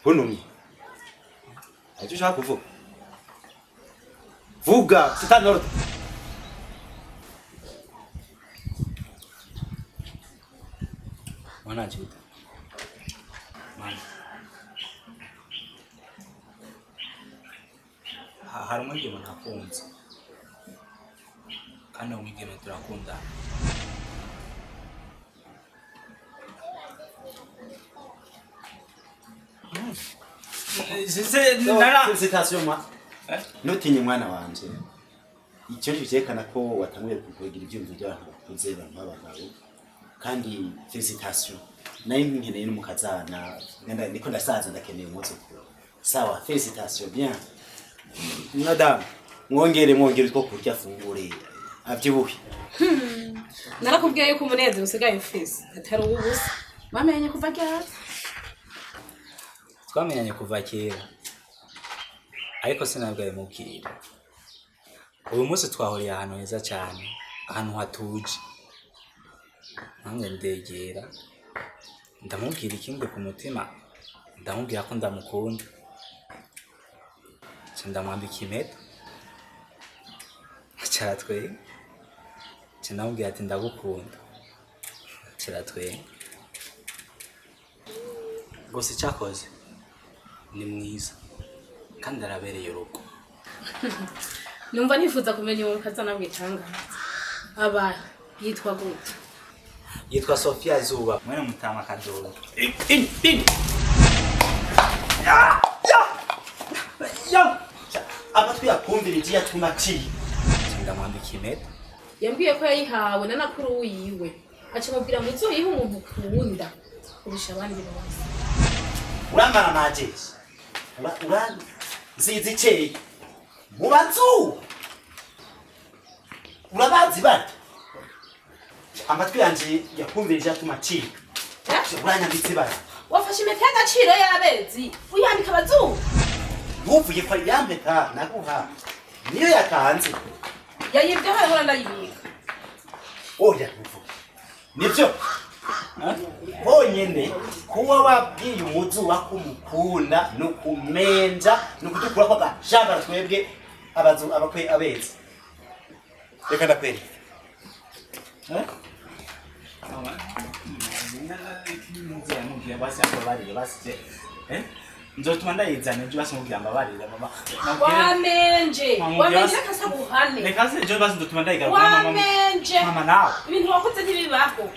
Bunumye. Icyo ushaka kuvuga? Vuga, sitanorda. Mwana Juda. Mwana. Hari umwigeme ntakunze. Kandi uwo mwigeme turakundana. Félicitations moi. Ntutinye mwana wanje. Icyo cyerekana ko watanguye kugira ibyumviro by'abantu bakuze abantu b'abagabo. Kandi félicitations. Nayo nkeneye n'umukazana. Niko ndasaza ndakeneye umwuzukuru. Sawa, félicitations bien. Madame, mwongere mwongere two kurya fungure. Avyibuhe. Narakubwiye yuko umunezero usigaye ufise. Atari uwubusa. Wamenye kuva ryari? Twamenyanye kuva kera. Ariko sinabwaye mubwira. Uyu munsi twahuriye ahantu heza cyane, ahantu hatuje. Nanjye ndegera Ndamubwira ikindi ku mutima, ndamubwira ko ndamukunda. Nca ndamwambika impeta. Aca aratwenga. Nca ndamubwira ati ndagukunda. Aca aratwenga. Gusa icakoze ni mwiza kandi arabereye urugo. Numva nifuza kumenya uwo mukazana w'itangaza. Abaye yitwa gute? Yitwa Sofia Zuba, mwene Mutama Kadogo. Amatwi yakumvirije yatuma aciye. Ndamwambika impeta. Yambwiye ko yayihawe na nakuru wiwe. Aca amubwira ngo uzoyihe umuntu ukunda kurusha abandi bose. Uramara majeshi. Uranzizi iceye. Mu bazuba. Urabazi bate? Amatwi yanje yakumvirije yatuma acika. Uranyambitse bate? Wafashe impeta y'agaciro y'abezi uyambika abazuba. Ntuvuye ko ya mpeta naguha niyo yatanze. Yayibye aho yahora ndayibika. Oya ntuvuge. Nivyo. Honyene kuba wabwiye umuzuba ko umukunda no kumenja no kudukura ko agashambara twebwe abazu abakwe abezi. Reka ndakwereka. Mama, mubwira basi ambabarire basi je. Nzotuma ndayizana ejo basi mubwira ambabarire mama. Wamenje, wamenje kasabuhane. Reka se ejo basi nzotuma ndayigarukana mama. Wamenje. Mama nawe. Ibintu wakoze ntibibaho.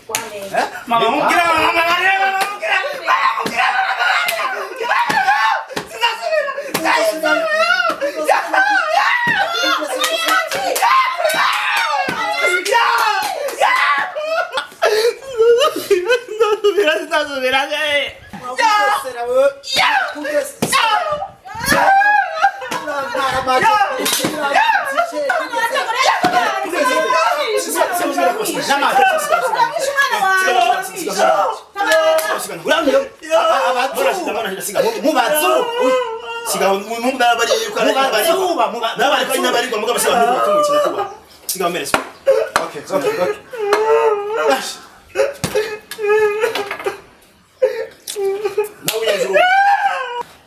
Wamenje. Mama mubwira mama mama mubwira mama mubwira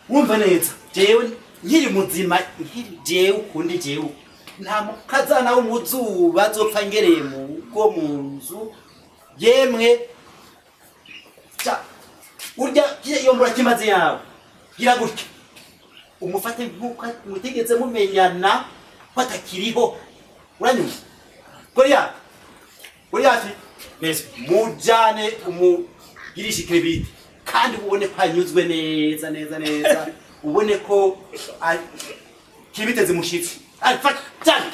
Wumva neza jewe nkiri muzima nkiri jewe ukundi jewe nta mukazana w'umuzuba azopfa ngereye mu rugo mu nzu yemwe urya iyo mbura kimaze yawe gira gutya umufate nkuko mutigeze mumenyana ko atakiriho uranyumva Goliath Goliath mujane umugirishe ikrebiti kandi ubone ko anyuzwe neza neza neza ubone ko kibiteze mushitsi cyane.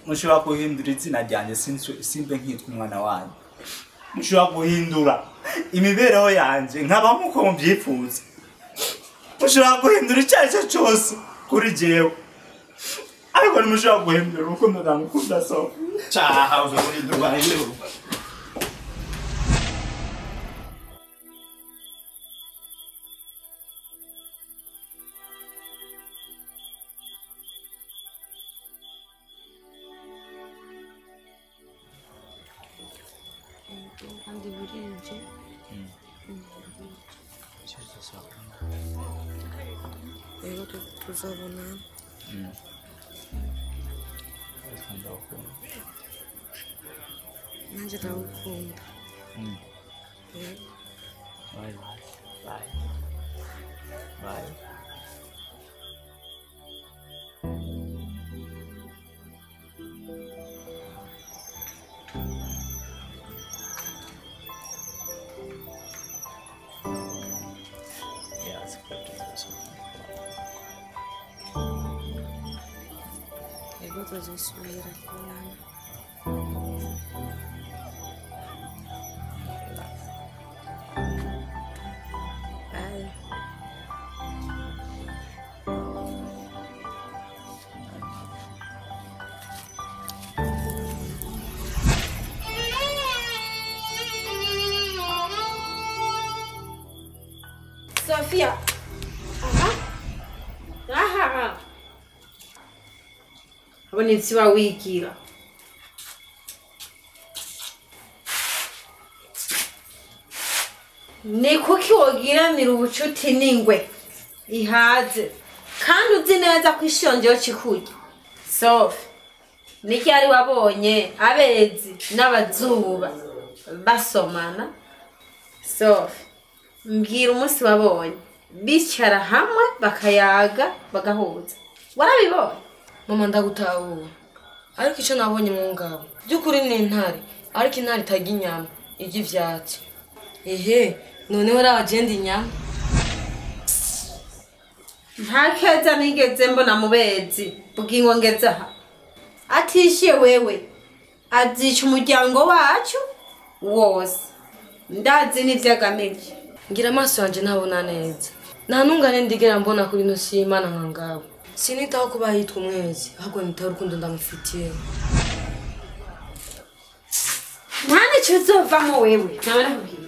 Mushobora guhindura izina ryanjye simbe nkitwa umwana wanyu. Mushobora guhindura imibereho yanjye nkaba nkuko mubyifuza. Mushobora guhindura icyo ari cyo cyose kuri jewe, ariko ntimushobora guhindura urukundo ndamukunda so. Cyaha uzohindurwa rero. Kandi burije. Rero tuzabona. Nanjye ndagukunda. Bye bye. Bye. Yego tuzosubira kubonana. Bye. Sofia. Aha. Aha. Abone nsiba wigira. Ni kuki wogiranira ubucuti n'ingwe ihaze kandi uzi neza ko ishonje yo kikurya? Sofi, ni ryari wabonye abezi n'abazuba basomana? Sofi, mbwira umunsi wabonye bicara hamwe bakayaga bagahuza. Warabibonye? Mama ndagutahura, ariko icyo nabonye mu ngabo by'ukuri ni intare, ariko intare itarya inyama, irya ivyatsi. Ehe, noneho raba inyama. Nta keza nigeze mbona mu bezi bw'ingo ngeze aha. Atishiye wewe azica umuryango wacu wose. Ndazi n'ivyo agamije. Ngira amaso yanje ntabona neza, nta ntungane ndigera mbona kuri ino si y'Imana nka ngabo. Sinitaho kuba yitwa umwezi, ahubwo nitaho urukundo ndamufitiye. Nta n'ico uzovamwo wewe, naba nakubwiye.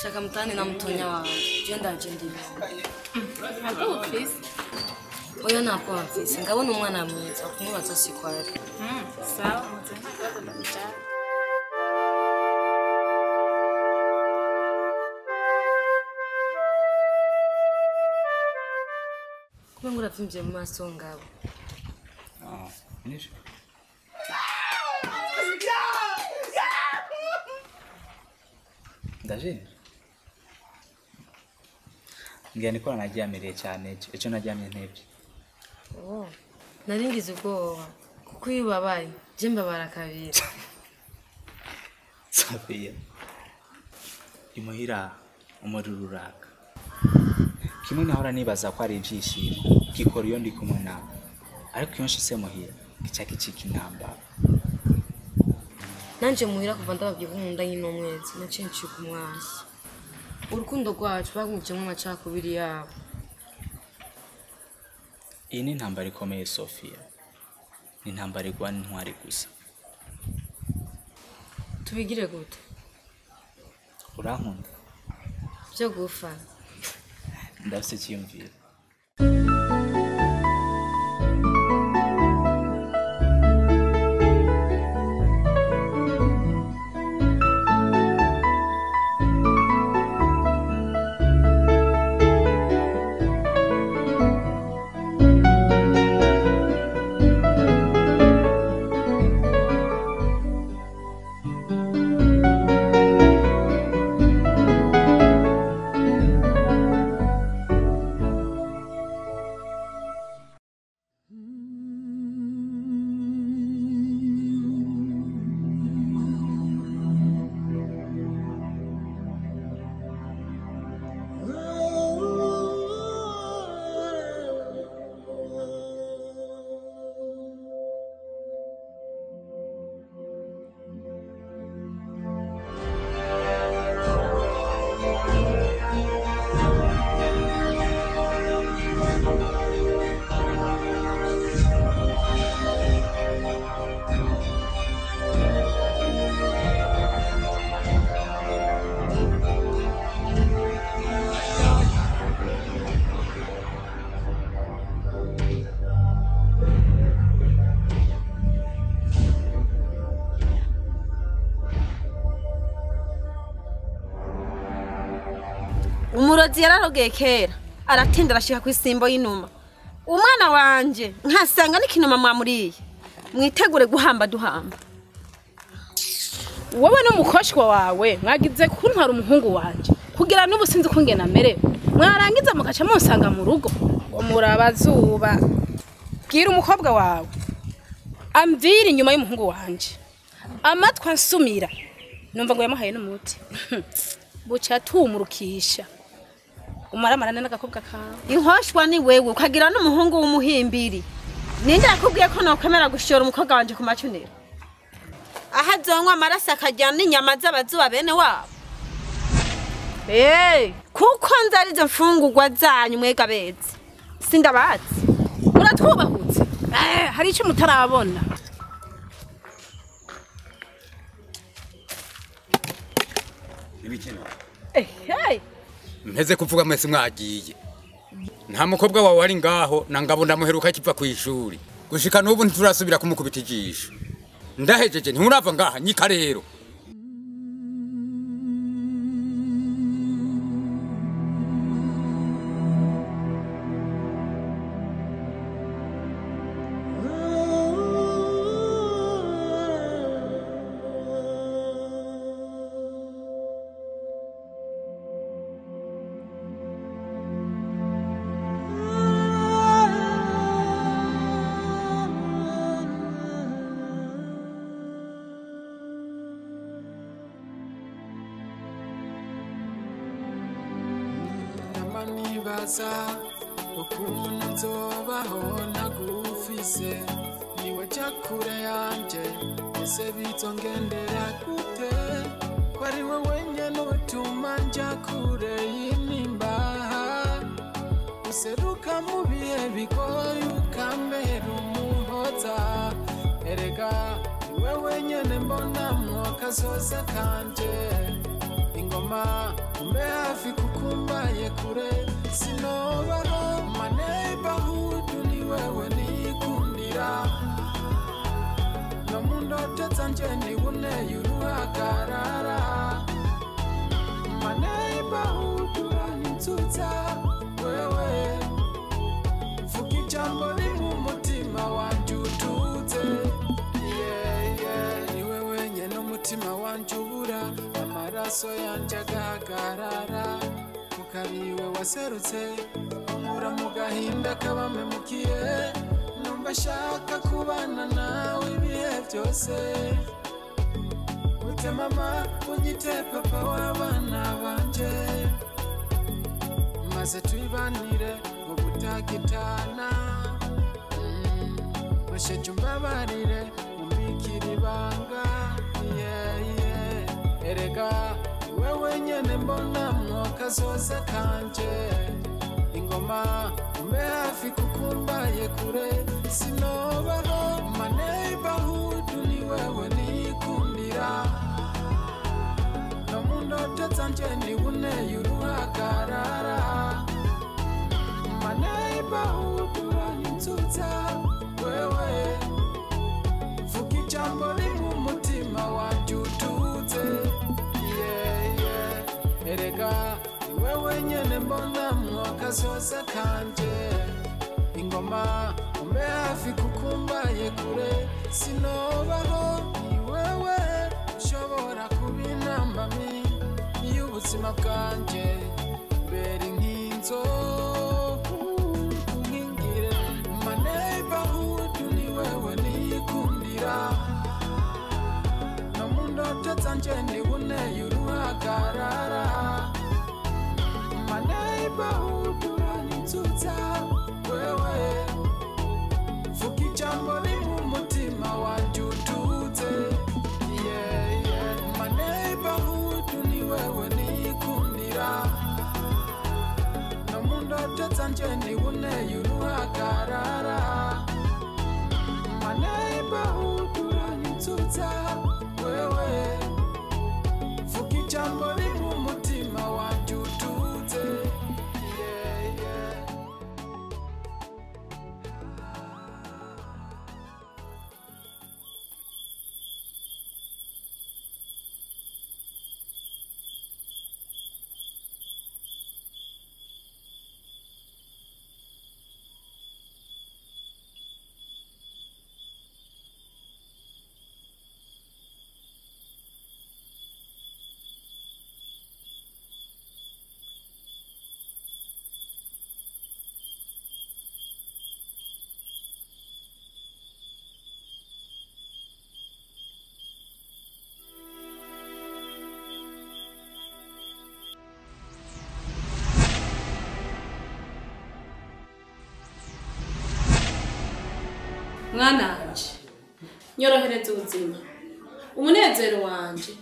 Shaka mutane na mutonya wawe, je ndaje ndiwe. Ntabwo ufise? Oya ntabwo mfise, ngabona umwana mwiza, kumubaza si kwari. Sawa, muze nta kibazo ndakujana. Kuba ngo uravimvye mu maso ngabo. Ah, nivyo. Ndaje. Ngira niko naryamiriye cyane ejo naryamye ntebye. Oh, nari ngize ubwoba kuko iyo ubabaye je mbabara kabiri. Sophia, imuhira umuriro uraka. Kimwe nahora nibaza ko ari ibyishimo gikora iyo ndi kumwe nawe, ariko iyo nshitse muhira gica gicika intambara. Nanje muhira kuva ndababwiye ko nkunda nyine umwezi naciye ncika umwansi. Urukundo rwacu bagumijemo amacakubiri yabo. Iyi ni intambara ikomeye Sophia, ni intambara igwana intwari gusa. Tubigire gute? Urankunda? Byo gufa. Ndafise icyiyumviro. Umurozi yararogeye kera aratinda arashika ku isimbo y'inuma. Umwana wanje nkasanga n'ikinuma mwamuriye. Mwitegure guhamba duhamba. Wowe n'umukoshwa wawe mwagize kuntwara umuhungu wanje kugira n'ubu sinzi kungena merewe. Mwarangiza mukaca munsanga mu rugo ngo murabazuba. Bwira umukobwa wawe amvira inyuma y'umuhungu wanje. Amatwi ansumira Numva ngo yamuhaye n'umuti. Buca tumurukisha. Umaramarana n'agakobwa kawe. Inkoshwa ni wewe ukagira n'umuhungu w'umuhimbiri. Ninde yakubwiye ko nokwemera gushora umukobwa wanje ku macuniro? Aho azonywa amaraso akajyana n'inyama z'abazuba bene wabo. Kuko nzi arizo mfungurwa zanyu mwega bezi. Sindabazi. Muratwubahutse. Hari icyo mutarabona. Ibikino. Mpeze kuvuga mwese mwagiye. Nta mukobwa wawe ari ngaho na Ngabo ndamuheruka kiva ku ishuri. Gushika n'ubu ntiturasubira kumukubita ijisho. Ndahejeje ntiurava ngaha nyika rero. Nibaza ukuntu nzobaho ntagufise, niwe cakure yanje, ese bizongendera gute? Ko ari wowe nyene utuma nja kure y'intimba, useruka mu bihe bigoye ukambera umuhoza. Erega niwe wenyene mbonamwo kazoza kanje, ingoma umbe hafi kukumbaye kure sinobaho. My neighborhood ni wewe nikundira, no mu ndoto zanje ni uneye uruhagarara. My neighborhood uranyitsutsa wewe, vuga ijambo rimwe umutima wanje utuze. Yeah, ni wewe nyene umutima wanje ubura, amaraso yanje agahagarara. Kariwe waserutse nkura mu gahinda kabamemukiye, numva nshaka kubana nawe ibihe byose. Ute mama unyite papa w'abana banje, maze tuyibanire mu butagitana. Musheje umbabarire umbikire ibanga. Erega wewe nyene mbonamwo kazoza kanje, ingoma umbe hafi kukumbaye kure sinobaho. My neighborhood ni wewe nikundira, no mu ndoto zanje ni uneye uruhagarara. My neighborhood uranyitsutsa wewe, vuga ijambo rimwe umutima wanje utuze. Erega wewe nyene mbonamwo kazoza kanje, ingoma umbe hafi kukumbaye kure sinobaho. Ni wewe ushobora kuba intambamyi y'ubuzima bwanje, mbere nk'inzo unkingire. My neighborhood ni wewe nikundira, no mu ndoto zanje ni uneye uruhagarara. My neighborhood uranyitsutsa wewe, vuga ijambo rimwe umutima wanje utuze. My neighborhood ni wewe nikundira, no mu ndoto zanje ni uneye uruhagarara. My neighborhood uranyitsutsa wewe, vuga ijambo rimwe umutima wanje utuze. Mwananje, nyorohereza ubuzima. Umunezero wanje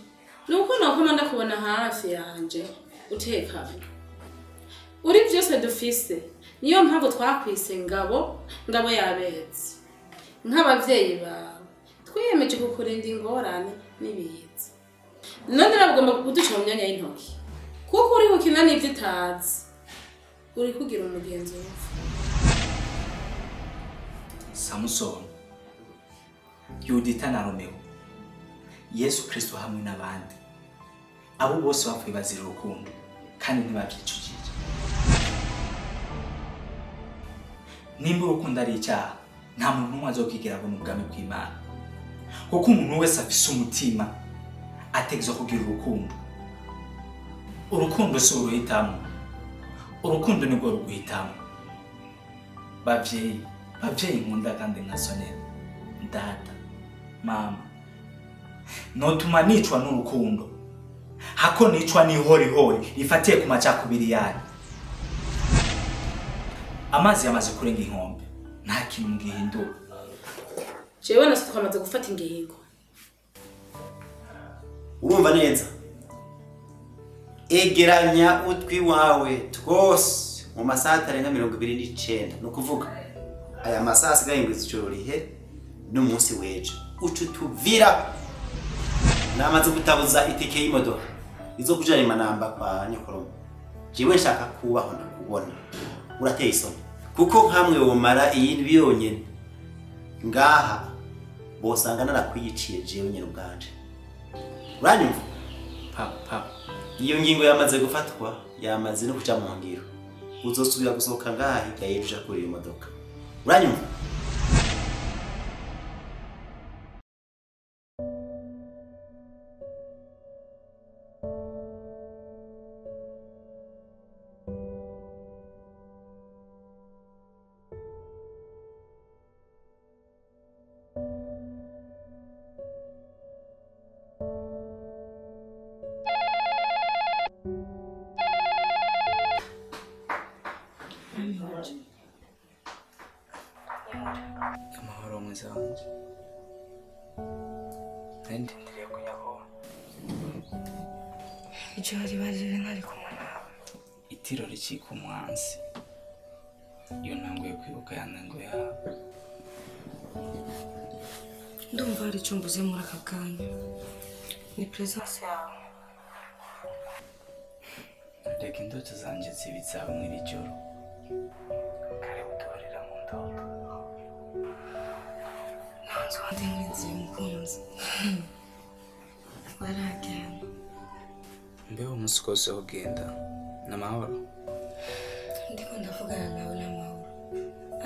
nuko nakoma ndakubona hafi yanje utekanye. Uri byose dufise, niyo mpamvu twakwise Ngabo, Ngabo yabetse. Nk'abavyeyi bawe twiyemeje kukurinda ingorane n'ibiza. None nabugomba kuduca mu myanya y'intoki, kuko uri gukina n'ibyo utazi, uri kugira umugenzo w'urupfu. Samusoni, Yudita na Romeo, Yesu Kristo hamwe n'abandi, abo bose bapfuye bazira urukundo kandi ntibabyicujije. Nimba urukundo ari icyaha, nta muntu n'umwe azokigera abona ubwami bw'Imana, kuko umuntu wese afise umutima ategerezwa kugira urukundo. Urukundo si uruhitamo, urukundo nirwo ruguhitamo. Bavyeyi, bavyeyi nkunda kandi nkasonera, data, mama, notuma nicwa n'urukundo hako nicwa n'ihorihori rifatiye ku macakubiri yanyu. Amazi yamaze kurenga inkombe, nta kintu ngihindura. Jewe na twamaze gufata ingingo. Urumva neza? Egeranya utwi wawe twose mu masaha atarenga 29, ni ukuvuga aya masaha asigaye ngo ijoro rihere n'umunsi w'ejo uca utuvira. Namaze gutabuza itike y'imodoka izo kujana imanamba kwa nyokoroma. Jewe nshaka kubaho ndakubona urateye isoni, kuko nkamwe womara iyi yonyene ngaha bosanga narakwiyiciye jewe nyene ubwanje. Uranyumva? Papa, iyo ngingo yamaze gufatwa, yamaze no kuja mu ngiro. Uzosubira gusohoka ngaha hirya y'ejo uja kurira imodoka. Uranyumva? Amahoro mwiza wanje, ndindiriye kunyakubona. Ijoro riba ribi ntari kumwe nawe. Itiro ricika umwansi iyo ntanguye kwibuka ya ntango yawe. Ndumva hari icyo mbuze muri aka kanya, ni presence yawe. Reka indoto zanje zibe izawe mw'iri joro, kare utubarira mu ndoto. Ntanzi wandi nkwizeye umukunzi waragenda. Mbeho umunsi wose ugenda n'amahoro. Ndiko ndavugana nawe n'amahoro,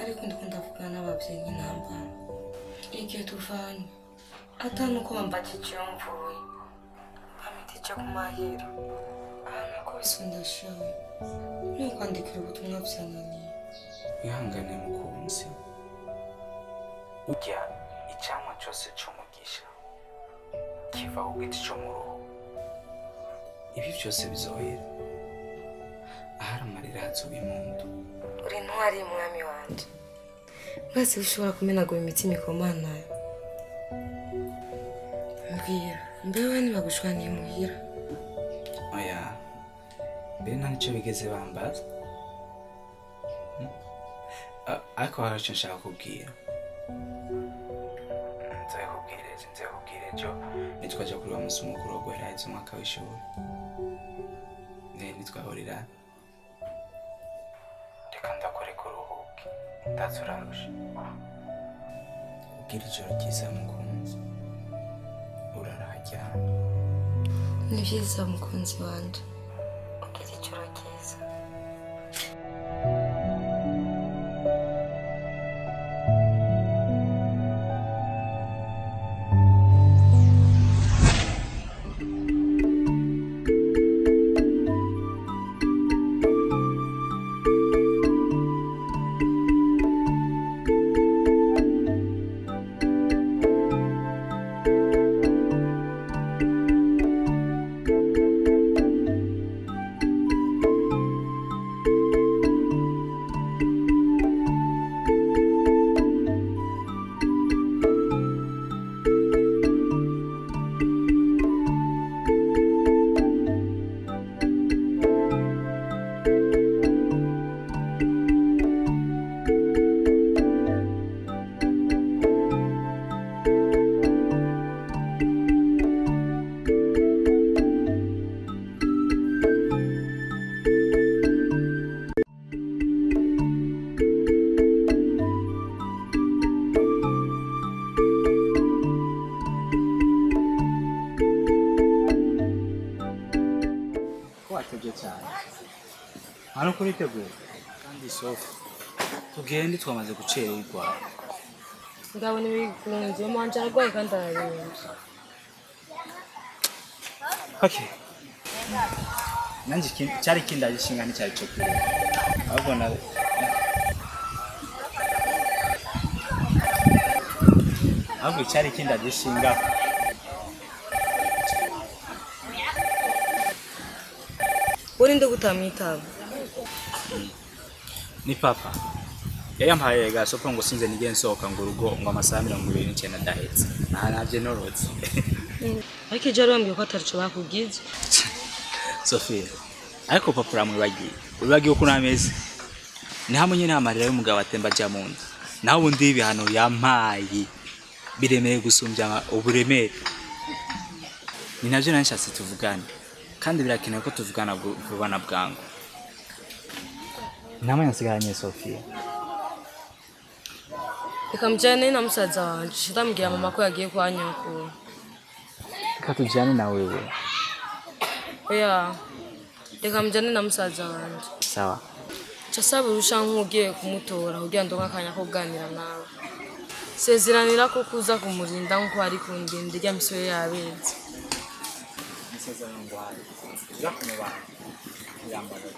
ariko ndiko ndavugana n'ababyeyi intambara. Igihe tuvanye atanu uko wambajije iyo mvuye, bamitije ku mahera ahantu kose ndashawe, nukwandikira ubutumwa byananiye. Ihangane mukunzi, urya icamwa cose c'umugisha kiva ku giti co mu ruhu. Ibi byose bizohera, ahari amarira hazoba impundu. Uri intwari mwami wanje, mwese ushobora kumenagura imitima ikomanayo. Mbwira, mbewe ntibagushwaniye muhira? Oya, mbere nta nico bigeze bambaza, ariko hari ico nshaka kubwira. Nzabikubwira ejo, nzabikubwira ejo nitwaja kuri wa musi mukuru wo guheraheza umwaka w'ishuri. Nitwahurira, reka ndakureka uruhuke, ndaza urarusha. Ubwira ijoro ryiza mukunzi, uraraharyana. Ni vyiza mukunzi wanje, ugira ijoro ryiza. Utevye cyane. Hano kuri teguye. Kandi sofa. Tugende twamaze gucererwa. Ndabona ibigunze mama ararwaye kandi ararembye. Okay. Nanje cyari kindaje shinga nticyari cyo kure. Ahubwo na ahubwo cyari kindaje shinga. Urinde gutamwitaba. Ni papa. Yayampaye gasopo ngo sinze nige nsohoka ngo urugo ngo amasaha 29 adahetse. Aha navye norotse. Ariko ejo bambwiye ko atarico bakugize. Sophia, ariko papa uramwibagiye. Wibagiye uko nameze. Ni hamwe nyene amarira y'umugabo atemba aja mu nda. Naho ubundi ibihano yampaye biremeye gusumbya uburemere. Ni navyo nanshatse tuvugane. Kandi birakenewe ko tuvugana vuba na bwangu. Namwe nsigaranye Sophia. Reka mjane na musaza wanje. Ndamubwira mama ko yagiye kwa nyokuru. Reka tujane na wewe. Oya. Reka mjane na musaza wanje. Sawa. Casaba urusha nk'ugiye kumutora kugira ngo akanya ko kuganira nawe. Sezeranira ko kuza kumurinda nkuko ari kundinda irya misoro yabenze. Isezerano ngwaye. Uza kumubana. Irambara.